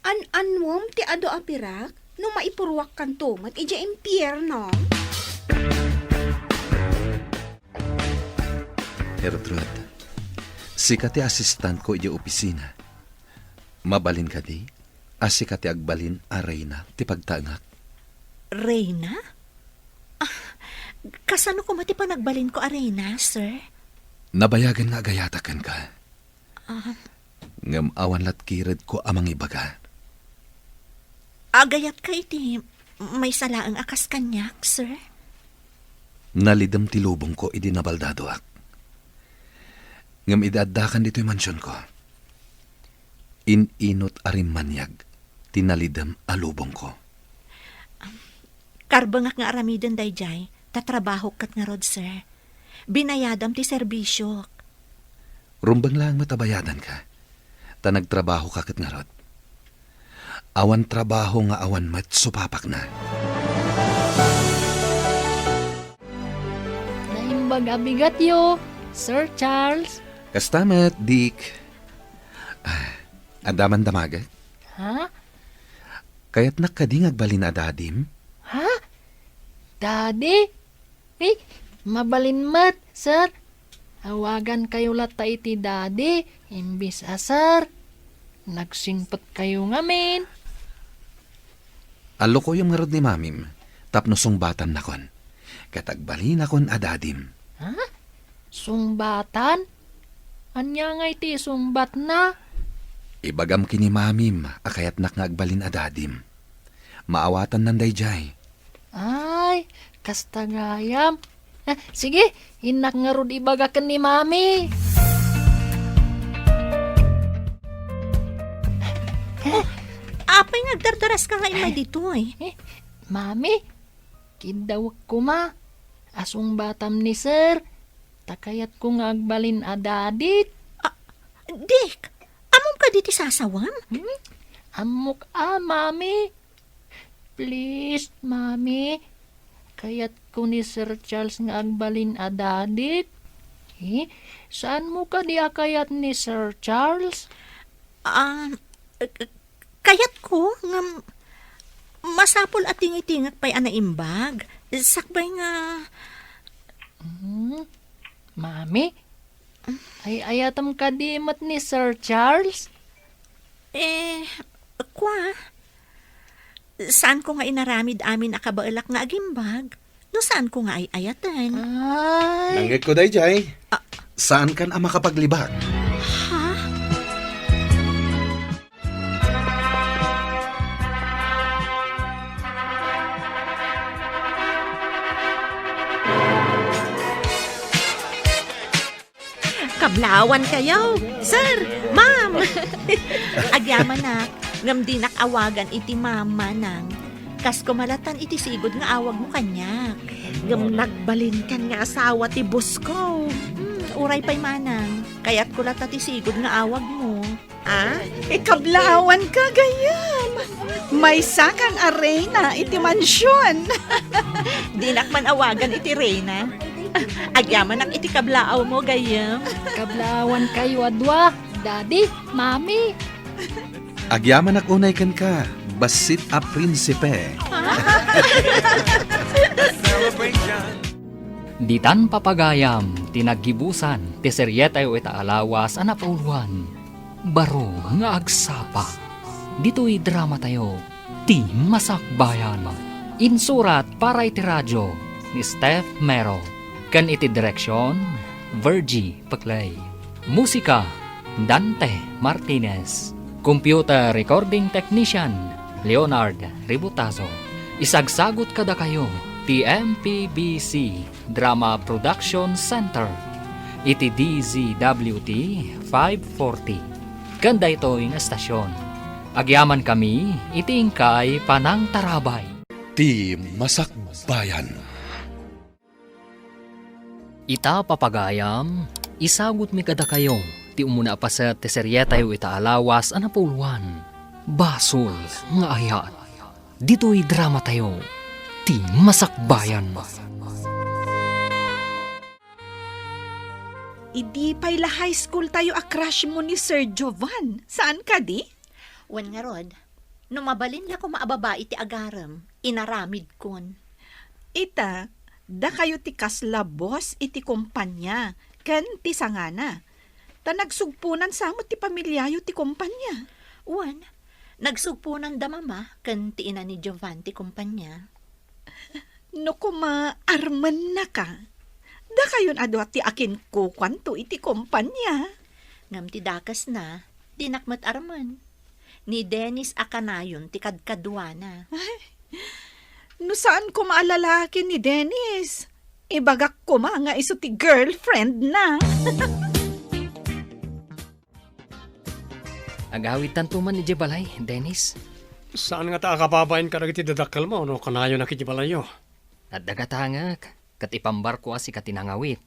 an-annuem ti adu a pirak no maipuruakkanto met idiay impierno. Gertrude, sika ti asistantko idiay opisina. Mabalin kadi a sika ti agbalin a reyna ti pagtaengak? Reyna? Ah, kasano koma ti panagbalinko a reyna, sir? Nabayagen nga agayatak kenka. Ah. Ngem awan lat kiredko a mangibaga. Agayatka iti maysa laeng a kas kaniak, sir? Nalidem ti lubongko idi nabaldadoak. Ngem idi addakan ditoy mansionko, in-inut a rimmaniag ti nalidem a lubongko. Karbengak nga aramiden daydiay, ta trabahok ket ngarud, sir. Binayadam ti serbisiok. Rumbeng laeng met a bayadanka, ta nagtrabahoka ket ngarud. Awan trabaho nga awan met supapakna. Naimbag a bigatyo, Sir Charles. Kasta met, Dick. Ah, adda man damagek? Ha? Kayatnak kadi nga agbalin a dadim? Ha? Daddy? Eh, mabalin met, sir. Awagankayo latta iti daddy, imbis a sir. Nagsingpetkayo ngamin. Allukoyem ngarud ni mamim, tapno sungbatannakon. Ket agbalinakon a dadim. Ha? Sungbatan? Ania ngay ti isungbatna? Ibagam ken ni mamim a kayatnak nga agbalin a dadim. Maawatannan daydiay. Ay, kasta gayam. Ah, sige, innak ngarud ibaga ken ni mami. Apay nga agdardaraska nga immay ditoy? Eh, mami, kiddawek koma a sungbatam ni sir, ta kayatko nga agbalin a dadik. Ah, Dick, ammom kadi ti sasawem? Hmm? Ammok a, mami. Please, mami. Kayatko ni Sir Charles nga agbalin a dadik. Eh, saanmo kadi a kayat ni Sir Charles? Ah, eh, kayatko nga masapul a tingitingek pay a naimbag. Sakbay nga Hmm? Mami? Ay-ayatem kadi met ni Sir Charles? Eh, kwa, saanko nga inaramid amin a kabaelak nga agimbag, no saanko nga ay-ayaten. Ay. Nangngegko daydiay. Ah. Saankan a makapaglibak. Ha? Kablawan kayo, sir, ma'am. Agyamanak, ngem dinak awagan iti ma'am, manang. Kas kumalatan iti sigud nga awagmo kaniak. Ngem nagbalinkan nga asawa ti boss ko. Hmm, uray pay, manang. Kayatko latta ti sigud nga awagmo. Ah, ikablaawan ka, gayyem. Maysakan a reyna iti mansion. Dinak man awagan iti reyna. Agyamanak iti kablaawmo, gayyem. Kablaawan kayo a dua, Daddy, Mami. Agyamanak unay kenka, bassit a prinsipe. Ditan papagayam ti naggibusan ti serietayo ita a lawas a napauluan, Baro nga Agsapa. Ditoy dramatayo, Ti Masakbayan. Insurat para iti radio ni Steph Mero, ken iti direksion, Virgie Peclay. Musika, Dante Martinez. Computer recording technician, Leonard Ributazo. Isagsagut kadakayo ti M P B C Drama Production Center iti D Z W T five forty. Ken daytoy nga estasion, agyamankami iti inkay panangtarabay. Ti Masakbayan. Ita, papagayam, isagutmi kadakayo ti umuna a paset ti serietayo ita a lawas a napauluan, Basol nga Ayat. Ditoy dramatayo, Ti Masakbayan. Idi pay la high school tayo a crush mo ni Sir Jovan, saan kadi? Wen ngarud, no mabalin la koma a babai ti agarem, inaramidkon. Ita, dakayo ti kasla boss iti kompania ken ti sangana. Ta nagsugponan sa met ti pamiliayo ti kompania. Wen, nagsugponan da mama ken ti ina ni Jovan ti kompania. No koma armennaka, dakayon a dua ti akinkukuanto iti kompania. Ngem ti dakesna, dinak met armen. Ni Dennis a kanayon ti kadkaduana. Ay, no saan koma a lalaki ni Dennis, ibagak koma nga isu ti girlfriend na. Agawidtanto man idiay balay, Dennis? Saan ngata a kababain kadagiti dadakkelmo no kanayonak idiay balayyo? Adda gatangek, ket ipambarko a sika ti nangawit.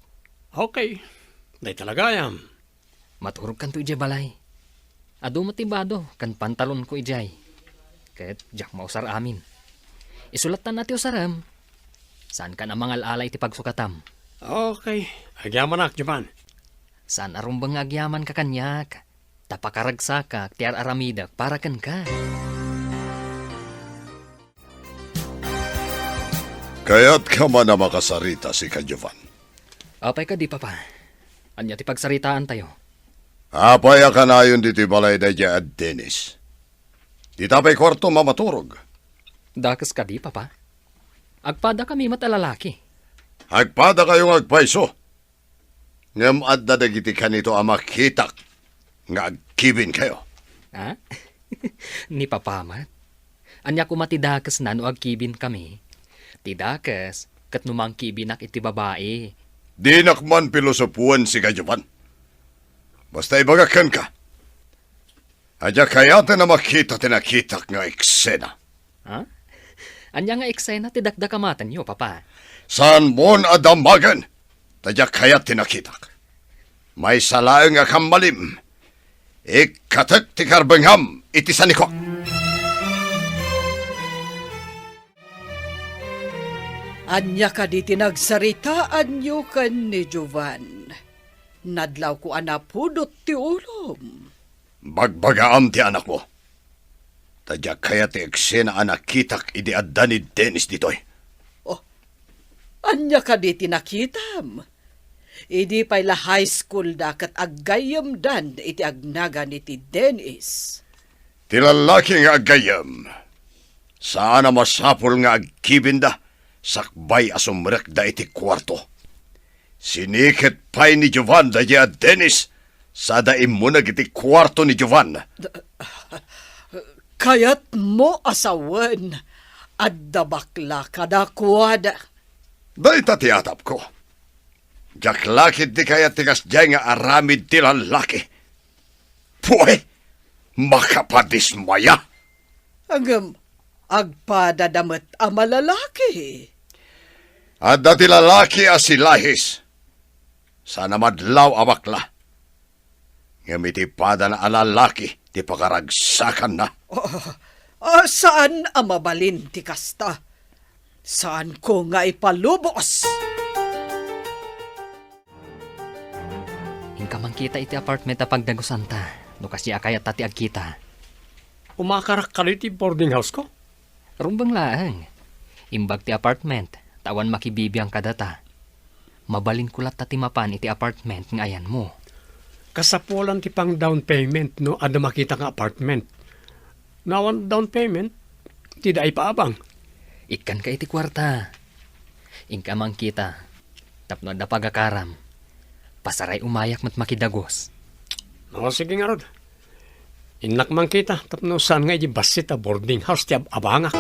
Okay. Dayta la gayam. Maturogkanto idiay balay. Adu met ti bado ken pantalonko idiay. Ket diak mausar amin. Isulattan a ti usarem. Saankan a mangal-ala iti pagsukatam. Okay. Agyamanak, Jovan. Saan a rumbeng nga agyamanka kaniak, ta pakaragsakak ti ar-aramidek para kenka. Kayatka man a makasarita, sika, Jovan? Apay kadi, Papa? Ania ti pagsaritaantayo? Apay a kanayon ditoy balay daydiay a Dennis? Dita pay kuartom a maturog? Dakes kadi, Papa? Agpadakami met a lalaki. Agpadakayo nga agpayso. Ngem adda dagiti kanito a makitak nga agkibinkayo. Ha? Ni Papa met? Ania koma ti dakesna no agkibinkami? Ti dakes ket no mangkibinak iti babai. Dinak man pilosopoen, sika, Jovan. Basta ibagak kenka, a diak kayaten a makita ti nakitak nga eksena. Ha? Ania nga eksena ti dakdakamatenyo, Papa? Saanmon a damagen, ta diak kayat ti nakitak. Maysa laeng a kammalim, ikkatek ti karbengam iti sanikuak. Ania kadi ti nagsaritaanyo ken ni Jovan? Nadlawko a napudot ti ulom. Bagbagaam ti anakmo. Ta diak kayat ti eksena a nakitak idi adda ni Dennis ditoy. Oh, ania kadi ti nakitam? Idi pay la high school da ket aggayyemdan iti agnagan ni ti Dennis. Ti lallaki nga aggayyem, saan a masapul nga agkibinda sakbay a sumrekda iti kuarto. Siniket pay ni Jovan daydiay a Dennis, sada immuneg iti kuarto ni Jovan. Kayatmo a sawen, adda bakla kadakuada. Dayta ti atapko. Diak la ketdi kayat ti kasdiay nga aramid ti lallaki. Puy! Makapadismaya! Ngem agpadada met a malalaki. Adda ti lalaki a silahis. Saan a madlaw a bakla. Ngem iti padana a lalaki ti pakaragsakanna. Ah, ah, saan a mabalin ti kasta. Saanko nga ipalubos. Inka mangkita iti apartment a pagdagusanta, no kasdi a kayatta ti agkita. Umakarak kadi ti boarding house ko? Rumbeng laeng. Imbag ti apartment, ta awan makibibiang kadata. Mabalinko latta ti mapan iti apartment nga ayanmo. Kasapulan ti pang down payment no adda makita nga apartment. No awan down payment, ti da ipaabang. Ikkanka iti kuarta. Inka mangkita. Tapno adda pagakaram, pasaray umayak met makidagus. O, sige ngarud. Innak mangkita, tapno saan nga idiay bassit a boarding house ti ab-, abangak.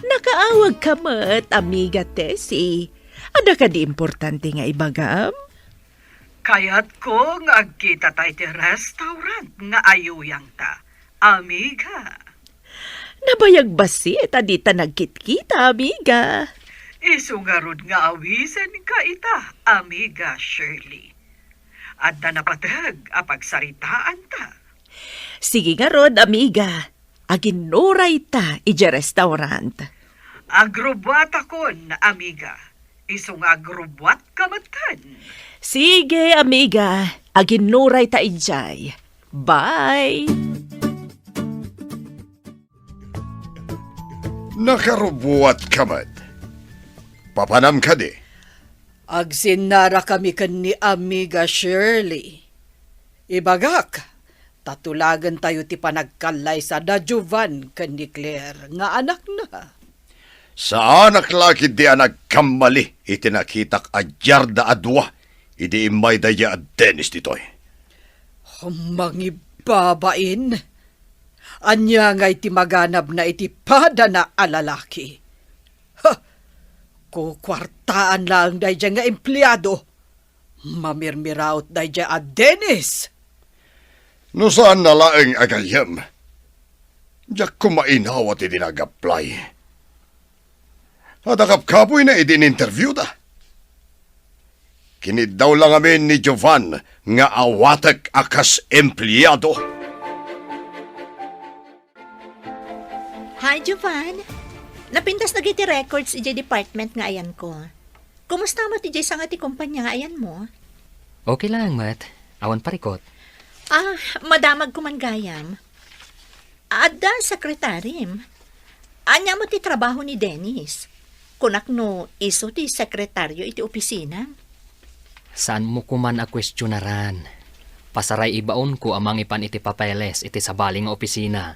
Nakaawagka met, Amiga Tessie. Adda kadi importante nga ibagam? Kayatko nga agkitata iti restaurant nga ayuyangta, amiga. Nabayag bassit a dita nagkitkita, amiga. Isu ngarud nga awisenka ita, Amiga Shirley. Adda napateg a pagsaritaanta. Sige ngarud, amiga. Aginnurayta idiay restaurant. Agrubbuatakon, amiga. Isu nga agrubbuatka metten. Sige, amiga. Aginnurayta idiay. Bye! Nakarubbuatka met. Papanam kadi? Agsinnarakami ken ni Amiga Shirley. Ibagak, ta tulagentayo ti panagkallaysa da Jovan ken ni Claire nga anakna. Saanak la ketdi a nagkammali iti nakitak a diarda a dua idi immay daydiay a Dennis ditoy. Mangibabain? Ania ngay ti maganabna iti padana a lalaki? Ha! Kukuartaan laeng daydiay nga empleado. Mamirmiraot daydiay a Dennis! No saanna laeng a gayyem, diak koma inawat idi nag-apply. Adda kapkapoyna idi in-interviewda. Kiniddaw la ngamin ni Jovan nga awatek a kas empleado. Hi, Jovan. Napintas dagiti records idiay department nga ayanko. Kumusta met idiay sanga ti kompania nga ayanmo? Okay laeng met. Awan parikut. Ah, madamagko man gayam. Adda sekretarim. Ania met ti trabaho ni Dennis? Kunak no isu ti sekretario iti opisina. Saanmo koman a kuestionaran. Pasaray ibaonko a mangipan iti papeles iti sabali nga opisina.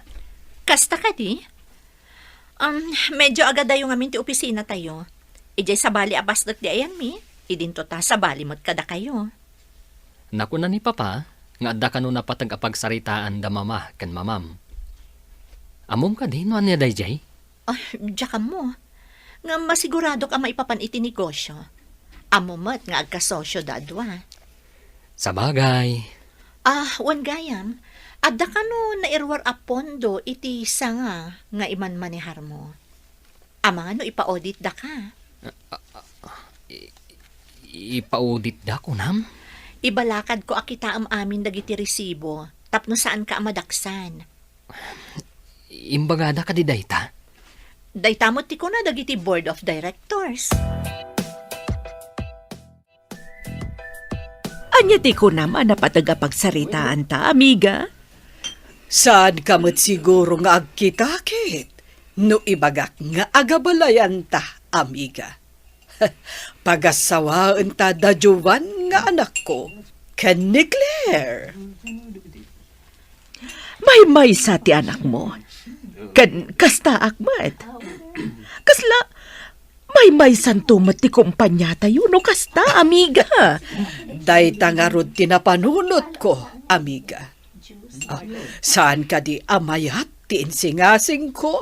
Kasta kadi? Um, medyo agadayo ngamin ti opisinatayo. Idiay sabali a pasdek ti ayanmi, idinto ta sabali met kadakayo. Nakuna ni Papa nga adda kano napateg a pagsaritaan da Mama ken Mamam. Ammom kadi no ania daydiay? Ay, diak ammo. Ngem masiguradok a maipapan iti negosyo. Ammo met nga agkasosio da a dua. Sabagay. Ah, wen gayam, adda kano nairuar a pondo iti sanga nga imanmaneharmo? Amangan no ipa-audit daka. I-, ipa-audit da, kunam? Ibalakadko a kitaem amin dagiti resibo tapno saanka a madaksan. Imbagada kadi dayta? Dayta met ti kuna dagiti board of directors. Ania ti kunam a napateg a pagsaritaanta, amiga? Saanka met siguro nga agkitakit no ibagak nga agabalayanta, amiga. Pagassawaenta da Jovan nga anakko ken ni Claire. Maymaysa ti anakmo. Ken kastaak met. Kasla, maymaysanto met ti kompaniatayo no kasta, amiga. Dayta ngarud ti napanunotko, amiga. Ah, saan kadi a mayat ti insingasingko?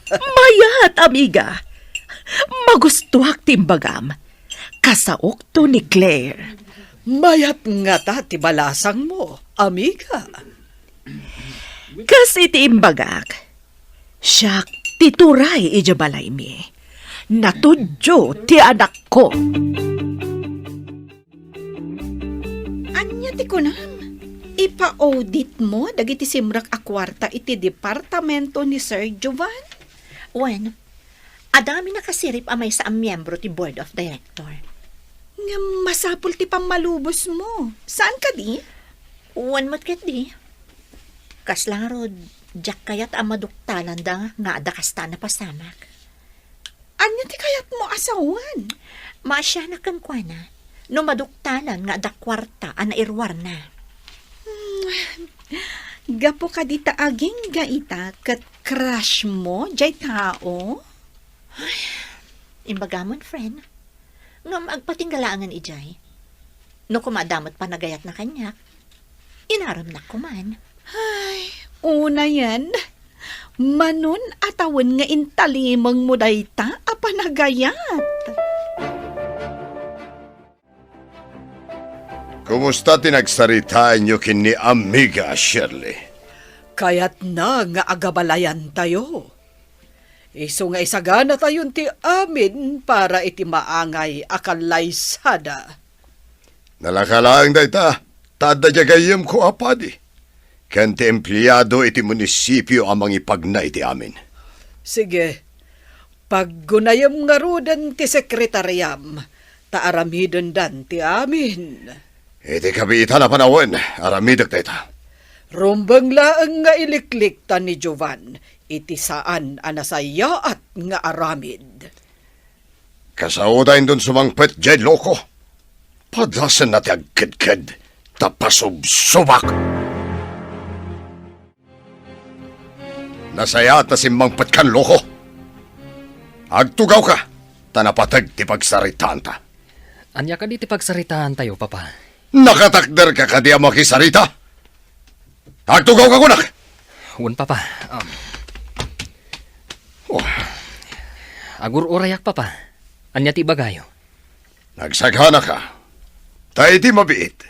Mayat, amiga. Magustuak ti imbagam. Kasaokto ni Claire. Mayat ngata ti balasangmo, amiga. Kas iti imbagak, siak ti turay idiay balaymi. Natudyo ti anakko. Ania ti kunam? Ipa-auditmo dagiti simrek a kuarta iti departamento ni Sir Jovan? Wen, adda ngamin nakasirib a maysa a miyembro ti board of director. Ngem masapul ti pammalubosmo. Saan kadi? Wen met ketdi. Kasla ngarud, diak kayat a maduktalanda nga adda kasta a napasamak. Ania ti kayatmo a sawen? Maasianak kenkuana no maduktalan nga adda kuarta a nairuarna. Hmm, gapu kadi ta agingga ita ket crush mo jay tao? Ay, imbagamon, friend. Ngem agpatingga laengen idiay. No koma adda met panagayatna kaniak, inaremnak koman. Ay, unayen, manon a tawen nga intalimengmo dayta a panagayat. Kumusta ti nagsaritaenyo ken ni Amiga Shirley? Kayatna nga agabalayantayo. Isu nga isaganatayon ti amin para iti maangay a kallaysada. Nalaka laeng dayta, ta adda diay gayyemko a padi, ken ti empleado iti munisipio a mangipagna iti amin. Sige, paggunayem ngaruden ti sekretariam, ta aramidendan ti amin. Iti kabiitan a panawen, aramidek dayta. Rumbeng laeng nga iliklikta ni Jovan iti saan a nasayaat nga aramid. Kasaoda inton sumangpet diay loko. Padasenna ti agkedked, ta pasubsobak. Nasayaat a simmangpet kan loko. Agtugawka, ta napateg ti pagsaritaanta. Ania kadi ti pagsaritaantayo, Papa? Nakatakderka kadi a makisarita? Agtugawka kunak! Wen, Papa. Um, oh. Agur-urayak, Papa. Ania ti ibagayo? Nagsaganaka. Ta iti mabiit,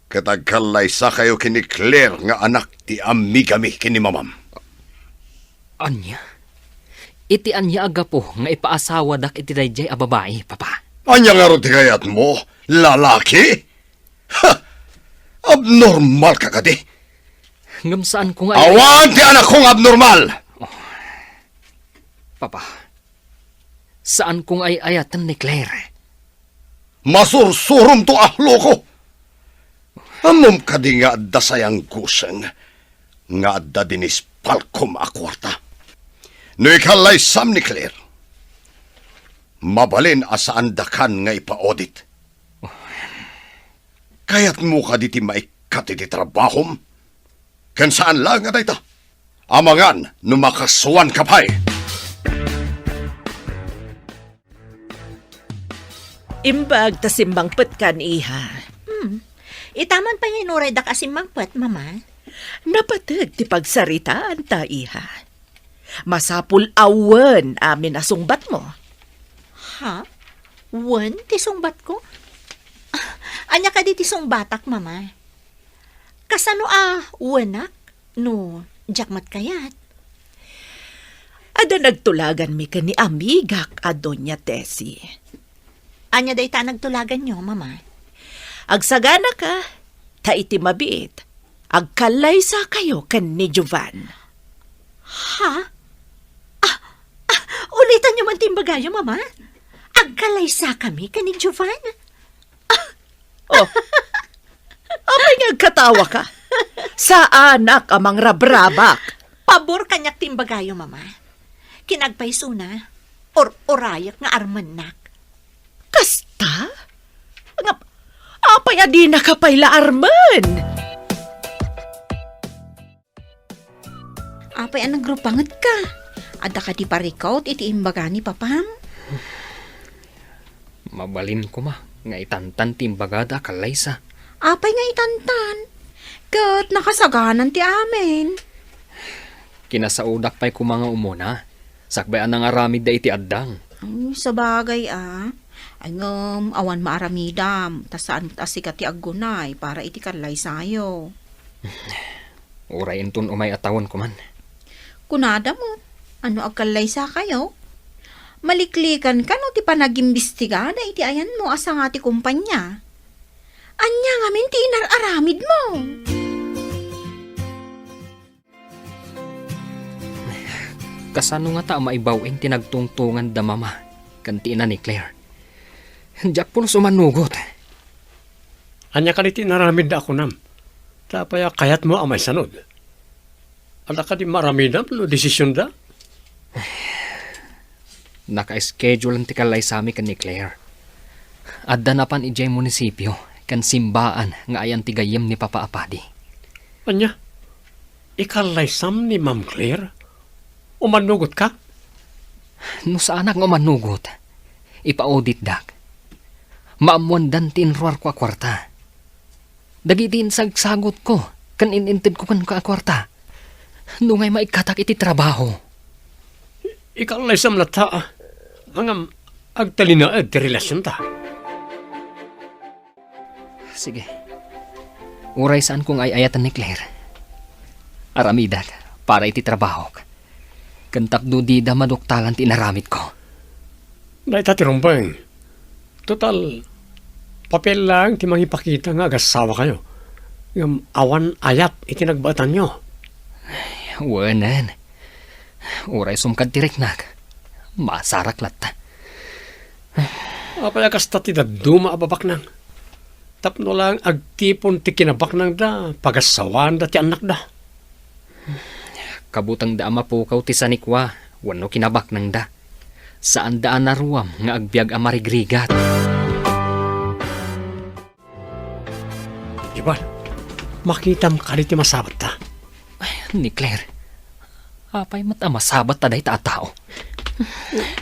ket agkallaysakayo ken ni Claire nga anak ti amigami ken ni mamam. Ania? Iti ania a gapu nga ipaasawadak iti daydiay a babai, Papa? Ania ngarud ti kayatmo, lalaki? Ha! Abnormal ka kadi? Ngem saan ko nga ay- Awan ti anakko nga abnormal! Oh. Papa, saan ko nga ay-ayaten ni Claire. Masursurom to a loko! Ammom kadi nga adda sayang guseng nga adda dinispalkom a kuarta? No ikallaysam ni Claire, mabalin a saandakan nga ipa-audit. Kayatmo kadi ti maikkat iti trabahom? Ken saan laeng a dayta. Amangan no makasuanka pay. Imbag ta simmangpetkan, iha. Hmm. Ita man pay nga inuray daka a simmangpet, Mama. Napateg ti pagsaritaan ta, iha. Masapul a wen amin a sungbatmo. Ha? Wen ti sungbatko? Ah, ania kadi ti sungbatak, Mama? Kasano a wenak no diak met kayat? Adda nagtulaganmi ken ni amigak a Doña Tessie. Ania dayta a nagtulaganyo, Mama? Agsaganaka, ta iti mabiit, agkallaysakayo ken ni Jovan. Ha? Ah, ah, ulitanyo man ti imbagayo, Mama? Agkallaysakami ken ni Jovan? Oh. Apay nga agkatawa ka? Saanak a mangrabrabak. Pabor kaniak ti imbagayo, Mama. Kinagpaysona, or-urayak nga armennak. Kasta? Nga, apay a dinaka pay la armen? Apay a nagrupangetka? Adda kadi parikut iti imbaga ni papam? Mabalin koma nga itantan ti imbagada a kallaysa. Apay nga itantan? Ket nakasaganan ti amin. Kinasaodak pay koma nga umuna, sakbay a nangaramidda iti addang. Ay, sabagay a. Ay, ngem, awan maaramidam, ta saan met a sika ti aggunay para iti kallaysayo. Uray inton umay a tawen koman. Kunada met, a no agkallaysakayo, maliklikanka no ti panagimbistigada iti ayanmo a sanga ti kumpanya. Ania ngamin ti inar-aramidmo? Kasano ngata a maibaw-in ti nagtungtonganda, Mama, ken ti ina ni Claire? Diak pulos umanugot. Ania kadi ti inaramidda a kunam? Ta apay a kayatmo a maisanod? Adda kadi maaramidam no desisionda? Naka-schedule ti kallaysami ken ni Claire. Adda napan idiay munisipio ken simbaan nga ayan ti gayyem ni Papa a Padi. Ania? Ikallaysam ni Ma'am Claire? Umanugotka? No saanak nga umanugot, ipa-auditdak. Maammoandan ti inruarko a kuarta. Dagiti insagsagutko ken in-intedko kenka a kuarta, no ngay maikkatak iti trabaho. Ikallaysam latta, a, ngem agtalinaed ti relasionta. Sige. Uray saanko nga ay-ayaten ni Claire, aramidak para iti trabahok, ken tapno dida maduktalan ti inaramidko. Dayta ti rumbeng. Total, papel laeng ti mangipakita nga agassawakayo. Ngem awan ayat iti nagbaetanyo. Ay, wenen. Uray sumkad ti riknak, masarak latta. Apay a kasta ti dadduma a babaknang? Tapno laeng agtipon ti kinabaknangda, pagassawaanda ti annakda. Kabutengda a mapukaw ti sanikua wenno kinabaknangda. Saanda a naruam nga agbiag a marigrigat. Jovan, makitam kadi ti masabatta? Ay, ni Claire, apay met a masabatta dayta a tao?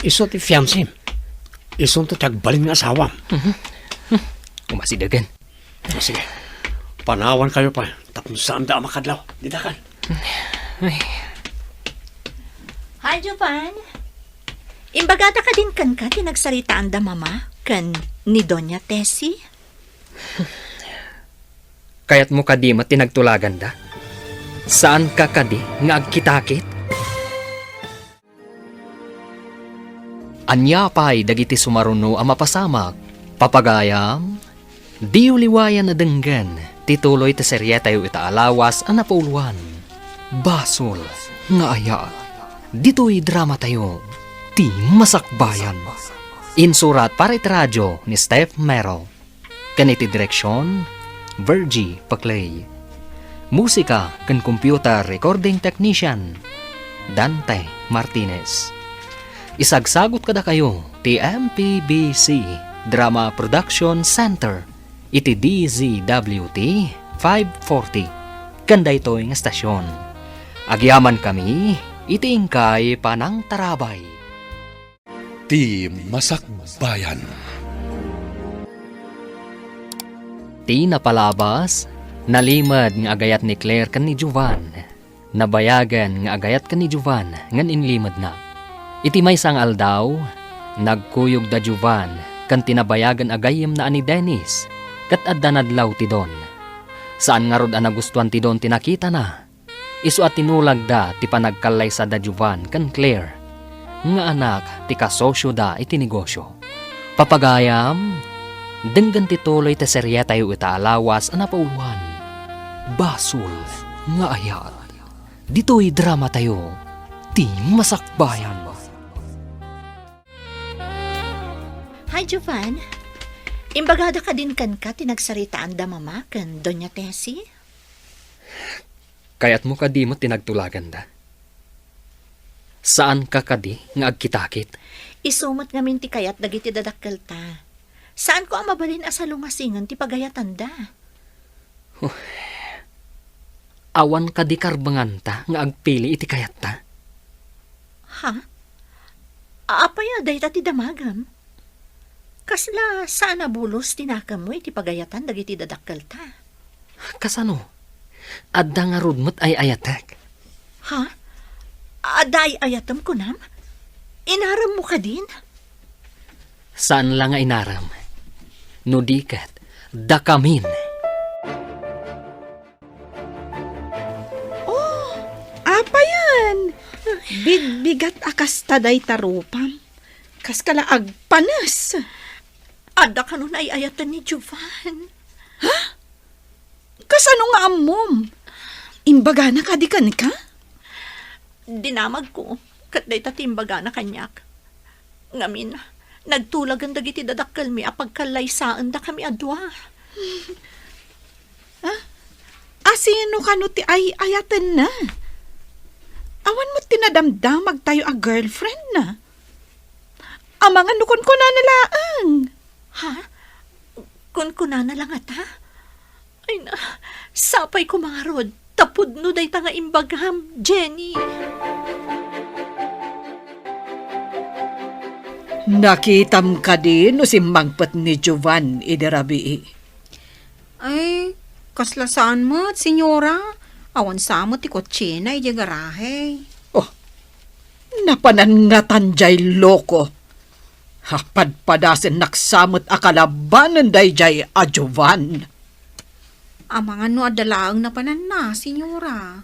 Isu ti fiancem. Isunto ti agbalin nga asawam. Mhm. Umasidegen. Sige. Panawankayo pay tapno saanda a makadlaw. Dita kan. Ay. Hi, Jovan. Imbagada kadin kenka ti nagsaritaanda Mama ken ni Doña Tessie? Kayatmo kadi met ti nagtulaganda? Saanka kadi nga agkitakit? Ania pay dagiti sumaruno a mapasamak? Papagayam, diyo liwayan a denggen ti tuloy ti serietayo ita a lawas a napauluan, Basol nga Ayat. Ditoy dramatayo, Ti Masakbayan. Insurat para iti radio ni Steph Mero. Ken iti direksion, Virgie Paclay. Musika ken computer recording technician, Dante Martinez. Isagsagut kadakayo ti M P B C Drama Production Center iti D Z W T five forty ken daytoy nga stasyon. Agyamankami iti inkay panangtarabay. Ti Masakbayan. Ti napalabas, nalimed nga agayat ni Claire ken ni Jovan. Nabayagen nga agayat ken ni Jovan ngem inlimedna. Iti maysa nga aldaw, nagkuyog da Jovan ken ti nabayagen a gayyemna a ni Dennis, ket adda nadlaw ti Don. Saan ngarud a nagustuan ti Don ti nakitana. Isu a tinulagda ti panagkallaysa da Jovan ken Claire, nga anak ti kasosioda iti negosio. Papagayam, denggen ti tuloy ti serietayo ita a lawas a napauluan, Basol nga Ayat. Ditoy dramatayo, Ti Masakbayan. Hi, Jovan. Imbagada kadin kenka ti nagsaritaan da Mama ken Doña Tessie? Kayatmo kadi met ti nagtulaganda? Saanka kadi nga agkitakit? Isu met ngamin ti kayat dagiti dadakkelta. Saanko a mabalin a salungasingen ti pagayatanda. Huh. Awan kadi karbenganta nga agpili iti kayatta? Ha? Apay a dayta ti damagem? Kasla saan a bulos ti nakemmo iti pagayatan dagiti dadakkelta? Kasano? Adda ngarud met ay-ayatek. Ha? Adda ay-ayatem kunam? Inaremmo kadin? Saan la nga inarem. No di ket, dakamin. Oh, apayan? Bigbigat a kasta dayta rupam. Kaskala agpanes. Adda kano ay-ayaten ni Jovan. Ha? Kasano nga ammom? Imbagana kadi kenka? Dinamagko, ket dayta ti imbagana kaniak. Ngamin, nagtulagen dagiti dadakkelmi a pagkallaysaendakami a dua. Ah? Asino kano ti ay-ayatenna? Awan met ti nadamdamagtayo a girlfriendna. Amangan no kunkunana laeng. Ha? Kunkunana la ngata? Ay na, sapay koma ngarud, ta pudno dayta nga imbagam, Jenny. Nakitam kadi no simmangpet ni Jovan idi rabii? Ay, kasla saan met, senyora. Awan sa met ti kotsena idiay garahe. Oh, napanan ngatan jay loko. Ha, padpadasennak sa met a kalabanen dayjay a Jovan. Amangan no adda laeng napananna, senyora.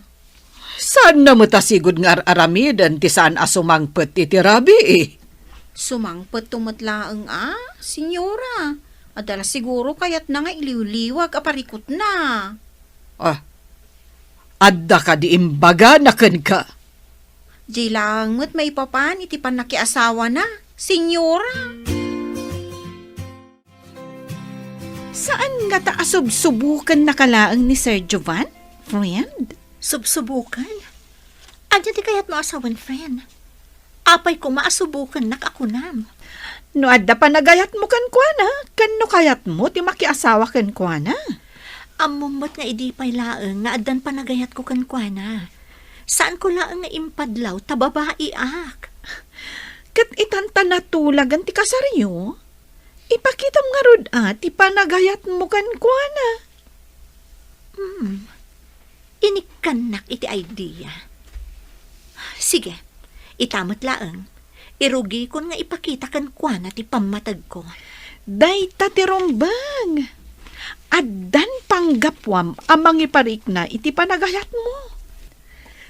Saanna met a sigud nga ar-aramiden ti saan a sumangpet iti rabii? Sumangpetto met laeng a, senyora. Adda la siguro kayatna nga iliwliwag a parikutna. Ah, adda kadi imbagana kenka? Di laeng met maipapan iti pannakiasawana, senyora. Saan ngata a subsubukennaka laeng ni Sir Jovan, friend? Subsubuken? Ania ti kayatmo a sawen, friend? Apay koma a subukennak a kunam? No adda panagayatmo kenkuana, ken no kayatmo ti makiasawa kenkuana. Ammom met nga idi pay laeng nga addan panagayatko kenkuana. Saanko laeng nga impadlaw ta babaiak. Ket itan ta natulagan ti kasaryo? Ipakitam ngarud a ti panagayatmo kenkuana. Hmm. Inikkannak iti idea. Sige, ita met laeng. Irugikon nga ipakita kenkuana ti pammategko. Dayta ti rumbeng. Addan panggapuam a mangiparikna iti panagayatmo.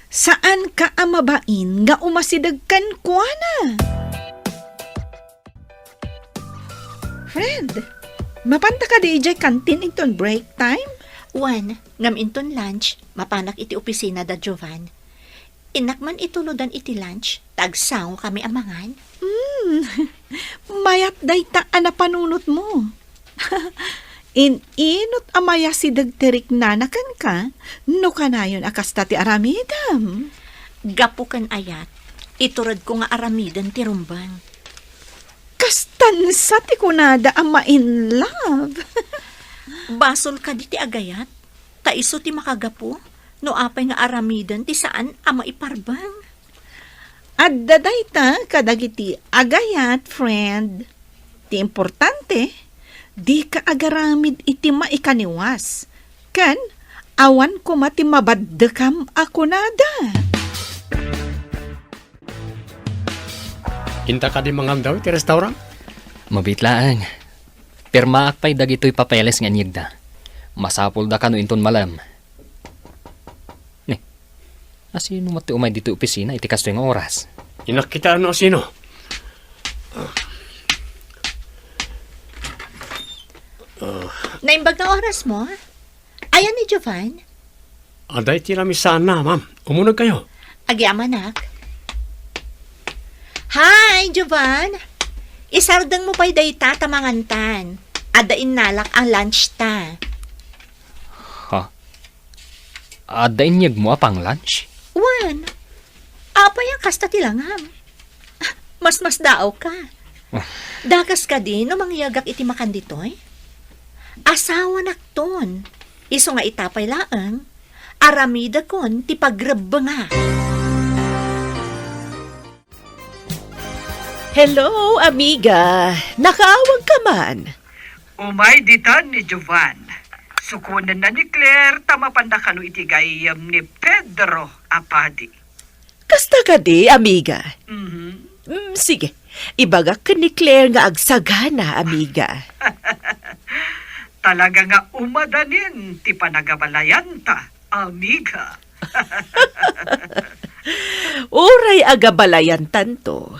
Saanka a mabain nga umasideg kenkuana. Friend, mapanta kadi idiay kantin inton break time? Wen, ngem inton lunch, mapanak iti opisina da Jovan. Innak man itulodan iti lunch, ta agsango kami a mangan. Hmm, mayat dayta a napanunotmo. In-inut a mayasideg ti riknana kenka, no kanayon a kasta ti aramidem. Gapu ken ayat, ituredko nga aramiden ti rumbeng. Kastansa ti kunada a ma-in love. Basol kadi ti agayat, ta isu ti makagapu, no apay nga aramiden ti saan a maiparbeng. Adda dayta kadagiti agayat, friend. Ti importante, dika agaramid iti maikaniwas. Ken, awan koma ti mabaddekam a kunada. Inta kadi mangandaw iti restaurant? Mabiit laeng. Pirmaak pay dagitoy papeles nga inyegda. Masapulda kano inton malem. Ni, asino met ti umay ditoy opisina iti kastoy nga oras? Innak kitaen no asino. Naimbag nga orasmo? Ayan ni Jovan? Adda iti lamisaanna, ma'am. Umunegkayo. Agyamanak. Hi, Jovan! Isardengmo pay dayta ta mangantan. Adda innalak a lunch ta. Ha? Adda inyegmo a pang-lunch? Wen. Apay a kasta ti langam? Masmasdaawka. Ah. Dakas kadi no mangyegak iti makan ditoy? Asawanakton. Isu nga ita pay laeng, aramidakon ti pagrebbenga. Hello, amiga. Nakaawagka man? Umay ditan ni Jovan. Sukonenna ni Claire ta mapanda kano iti gayyem ni Pedro a padi. Kasta kadi, amiga? Mhm. Mm, sige. Ibagak ken ni Claire nga agsagana, amiga. Talaga nga umadanin ti panagabalayanta, amiga. Uray agabalayantanto,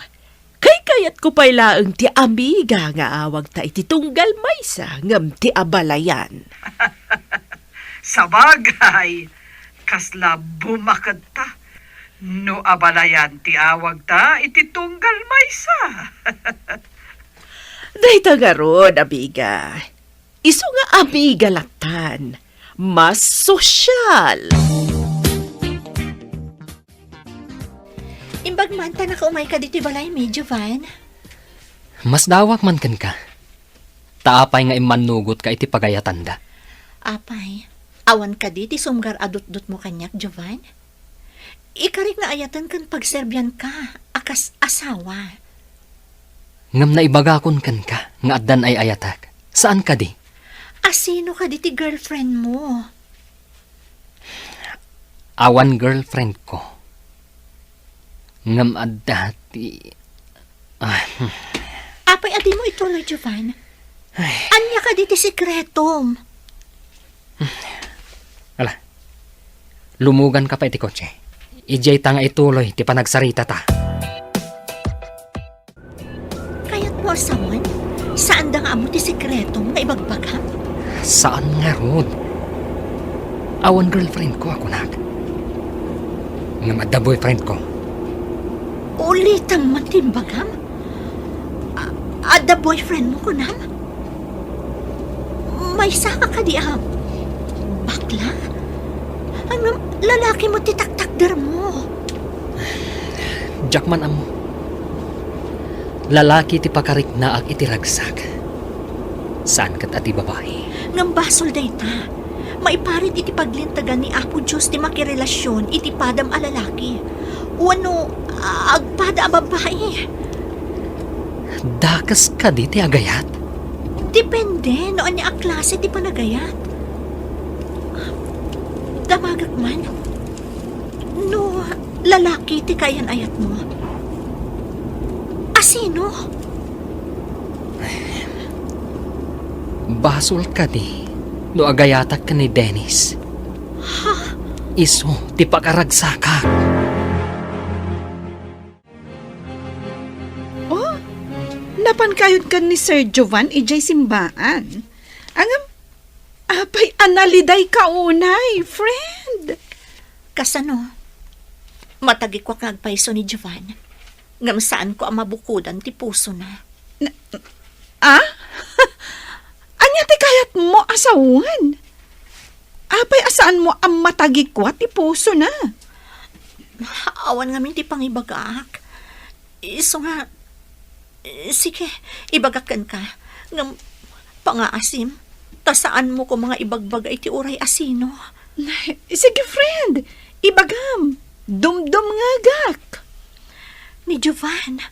kaykayatko pay laeng ti amiga nga awagta iti tunggal maysa ngem ti abalayan. Sabagay, kasla bumaketta no abalayan ti awagta iti tunggal maysa. Dayta ngarud, amiga. Isu nga amiga lattan, mas sosyal. Imbag man ta nakaumayka ditoy balaymi, Jovan. Masdaawak man kenka. Ta apay nga immannugotka iti pagayatanda? Apay, awan kadi ti sumgar a dutdotmo kaniak, Jovan? Ikarik nga ayaten ken pagserbianka a kas asawa. Ngem naibagakon kenka nga addan ay-ayatek. Saan kadi? Asino kadi ti girlfriend mo? Awan girlfriend ko. Ngem adda ti, ah, hmm. Apay a dimo ituloy, Jovan? Ay. Ania kadi ti sekretom? Ala, lumuganka pay iti kotse. Idiay ta nga ituloy ti panagsaritata. Kayatmo a sawen, saanda nga ammo ti sekretom nga ibagbagam? Saan ngarud. Awan girlfriend ko a kunak. Ngem adda boyfriend ko. Ulitem man ti imbagam? A-, adda boyfriend mo, kunam? Maysa ka kadi a bakla? Ngem lalaki mo ti taktakdermo. Diak man ammo. Lalaki ti pakariknaak iti ragsak. Saan ket a ti babai. Ngem basol dayta. Maiparit iti paglintegan ni Apo Dios ti makirelasion iti padam a lalaki. Wenno agpada a babai. Dakes kadi ti agayat? Depende no ania a klase ti panagayat. Damagek man. No lalaki ti kaayan-ayatmo, asino? Basol kadi no agayatak ken ni Dennis. Ha? Isu ti pakaragsakak. Oh, napan kayon ken ni Sir Jovan idiay simbaan. Ngem, apay a nalidayka unay, friend? Kasano? Matagikuak nga agpayso ni Jovan, ngem saanko a mabukodan ti pusona. Na, ah? Ania ti kayatmo a sawen? Apay a saanmo a matagikua ti pusona? Awan ngamin ti pangibagak. Isu nga, sige, ibagak kenka. Ngem pangaasim, ta saanmo koma nga ibagbaga iti uray a sino. Sige, friend, ibagam. Dumdumngegak. Ni Jovan,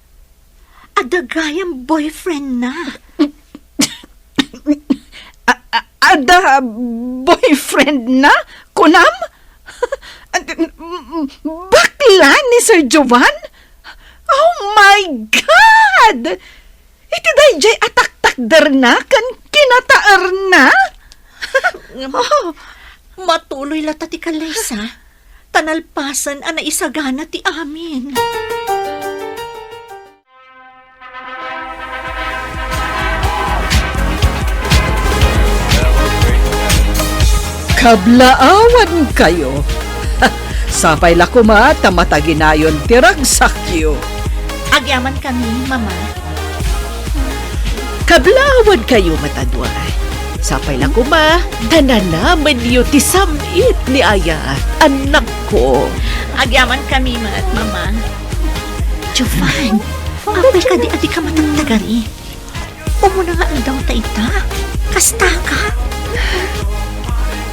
adda gayam boyfriend na. A-, a-, adda boyfriend na? Kunam? Bakla ni Sir Jovan? Oh my God! Iti daydiay a taktakderna ken kinataerna? Ngem, oh, matuloy latta ti kallaysa, ta nalpasen a naisagana ti amin. Kablaawankayo. Sapay la koma ta mataginayon ti ragsakyo. Agyamankami, Mama. Kablaawankayo, Matadua. Sapay la koma ta nanamenyo ti sam-it ni Ayat, annakko. Agyamankami met, Mama. Jovan, apay kadi a dika matagtagari? Umuna nga aldaw ta ita. Kastaka?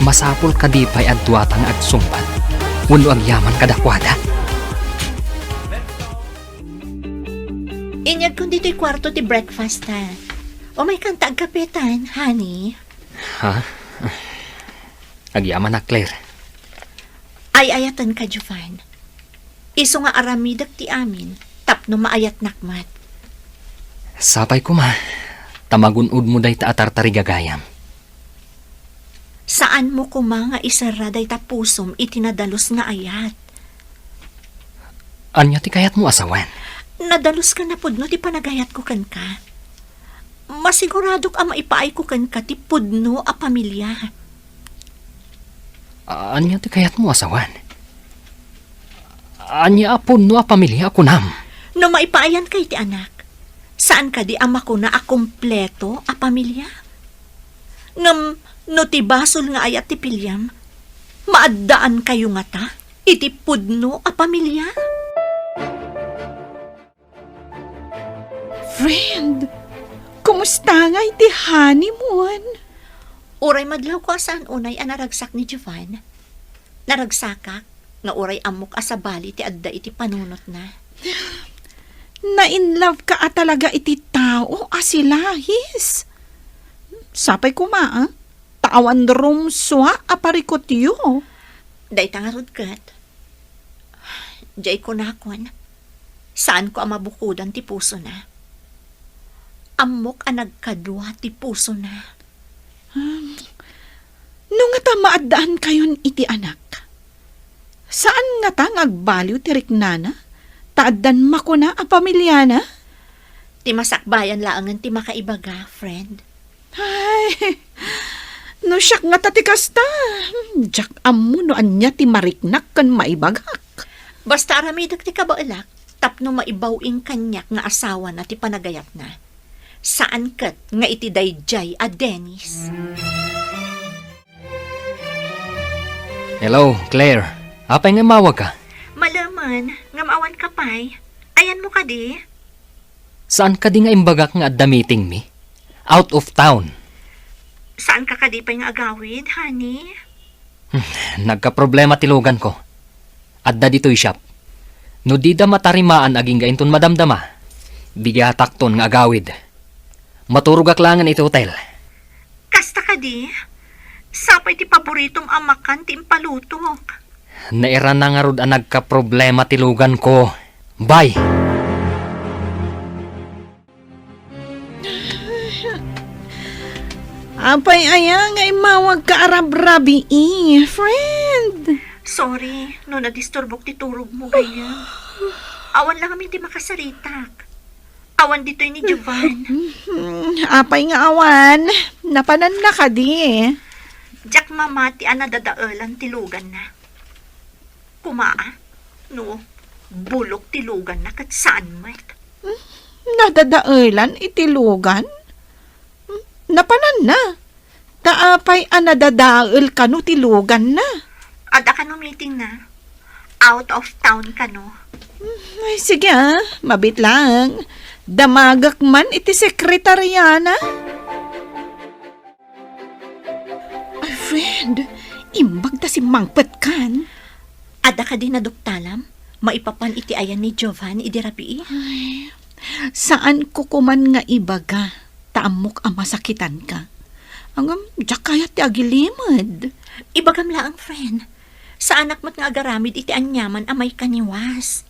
Masapul kadi pay a duata nga agsungbat wenno agyaman kadakuada? Inyegkon ditoy kuarto ti breakfast, ha. Umaykan ta agkapetan, honey. Ha? Agyamanak, Claire. Ay-ayatenka, Jovan. Isu nga aramidek ti amin tapno maayatnak met. Sapay koma, ta magun-odmo dayta a tartarigagayam. Saanmo koma nga iserra dayta pusom iti nadalus nga ayat. Ania ti kayatmo a sawen? Nadalus ken napudno ti panagayatko kenka. Masiguradok a maipaayko kenka ti pudno a pamilia. Ania ti kayatmo a sawen? Ania a pudno a pamilia a kunam? No maipaayanka iti anak, saan kadi a makuna a kompleto a pamilia? Ngem no ti basol nga ayat ti piliam, maaddaankayo ngata iti pudno a pamilia? Friend, kumusta ngay ti honeymoon? Uray madlawko a saan unay a naragsak ni Jovan. Naragsakak nga uray ammok a sabali ti adda iti panunotna. Na-in love ka a talaga iti tao a si Lahis. Sapay koma, ah, ta awan rumsua a parikutyo. Dayta ngarud ket, diay kunakon, saanko a mabukodan ti pusona. Ammok a nagkadua ti pusona. Hmm. No ngata maaddaankayon iti anak, saan ngata nga agbaliw ti riknana, ta addan makuna a pamiliana? Ti masakbayan laengen ti makaibaga, friend. Ay, no siak ngata ti kasta, hmm, diak ammo no ania ti mariknak ken maibagak. Basta aramidek ti kabaelak tapno maibaw-ing kaniak nga asawana ti panagayatna. Saan ket nga iti daydiay a Dennis. Hello, Claire. Apay nga immawagka? Malemen, ngem awanka pay. Ayanmo kadi? Saan kadi nga imbagak nga adda meetingmi? Out of town. Saanka kadi pay nga agawid, honey? Hmm, nagkaproblema ti luganko. Adda ditoy shop. No dida matarimaan agingga inton madamdama, bigatakton nga agawid. Maturogak laengen iti hotel. Kasta kadi? Sapay ti paboritom a makan ti impalutok. Nairana ngarud a nagkaproblema ti luganko. Bye! Apay aya nga immawagka a rabrabii, friend? Sorry no nadisturbok ti turogmo, gayyem. Awan la ngamin ti makasaritak. Awan ditoy ni Jovan. Hmm, apay nga awan? Napananna kadi? Diak mamati a nadadaelan ti luganna. Koma, no bulok ti luganna ket saan met. Nadadaelan iti lugan? Napananna? Ta apay a nadadael kano ti luganna? Adda kano meetingna. Out of town kano. Ay, sige, ah. Mabit lang. Damagak man iti sekretariana. Ay, friend, imbag ta simmangpetkan. Adda kadi naduktalam? Maipapan iti ayan ni Jovan idi rabii? Ay, saanko koman nga ibaga, ta ammok a masakitanka. Ngem, diak kayat ti agilimed. Ibagam laeng, friend. Saanak met nga agaramid iti aniaman a maikaniwas.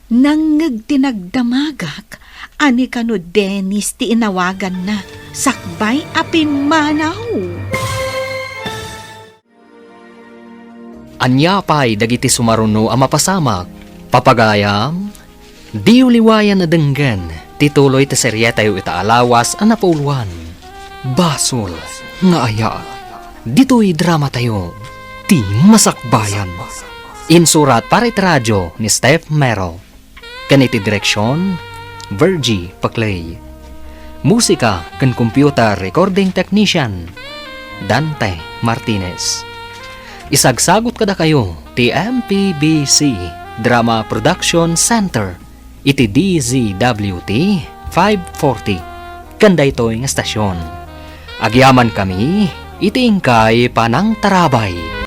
Nangngeg ti nagdamagak a ni kano Dennis ti inawaganna sakbay a pimmanaw. Ania pay dagiti sumaruno a mapasamak? Papagayam, diyo liwayan a denggen ti tuloy ti serietayo ita a lawas a napauluan, Basol nga Aya. Ditoy dramatayo, Ti Masakbayan. Insurat para iti radio ni Steph Mero. Ken iti direksion, Virgie Paclay. Musika ken computer recording technician, Dante Martinez. Isagsagut kadakayo ti M P B C Drama Production Center iti D Z W T five forty ken daytoy nga stasyon. Agyamankami iti inkay panangtarabay.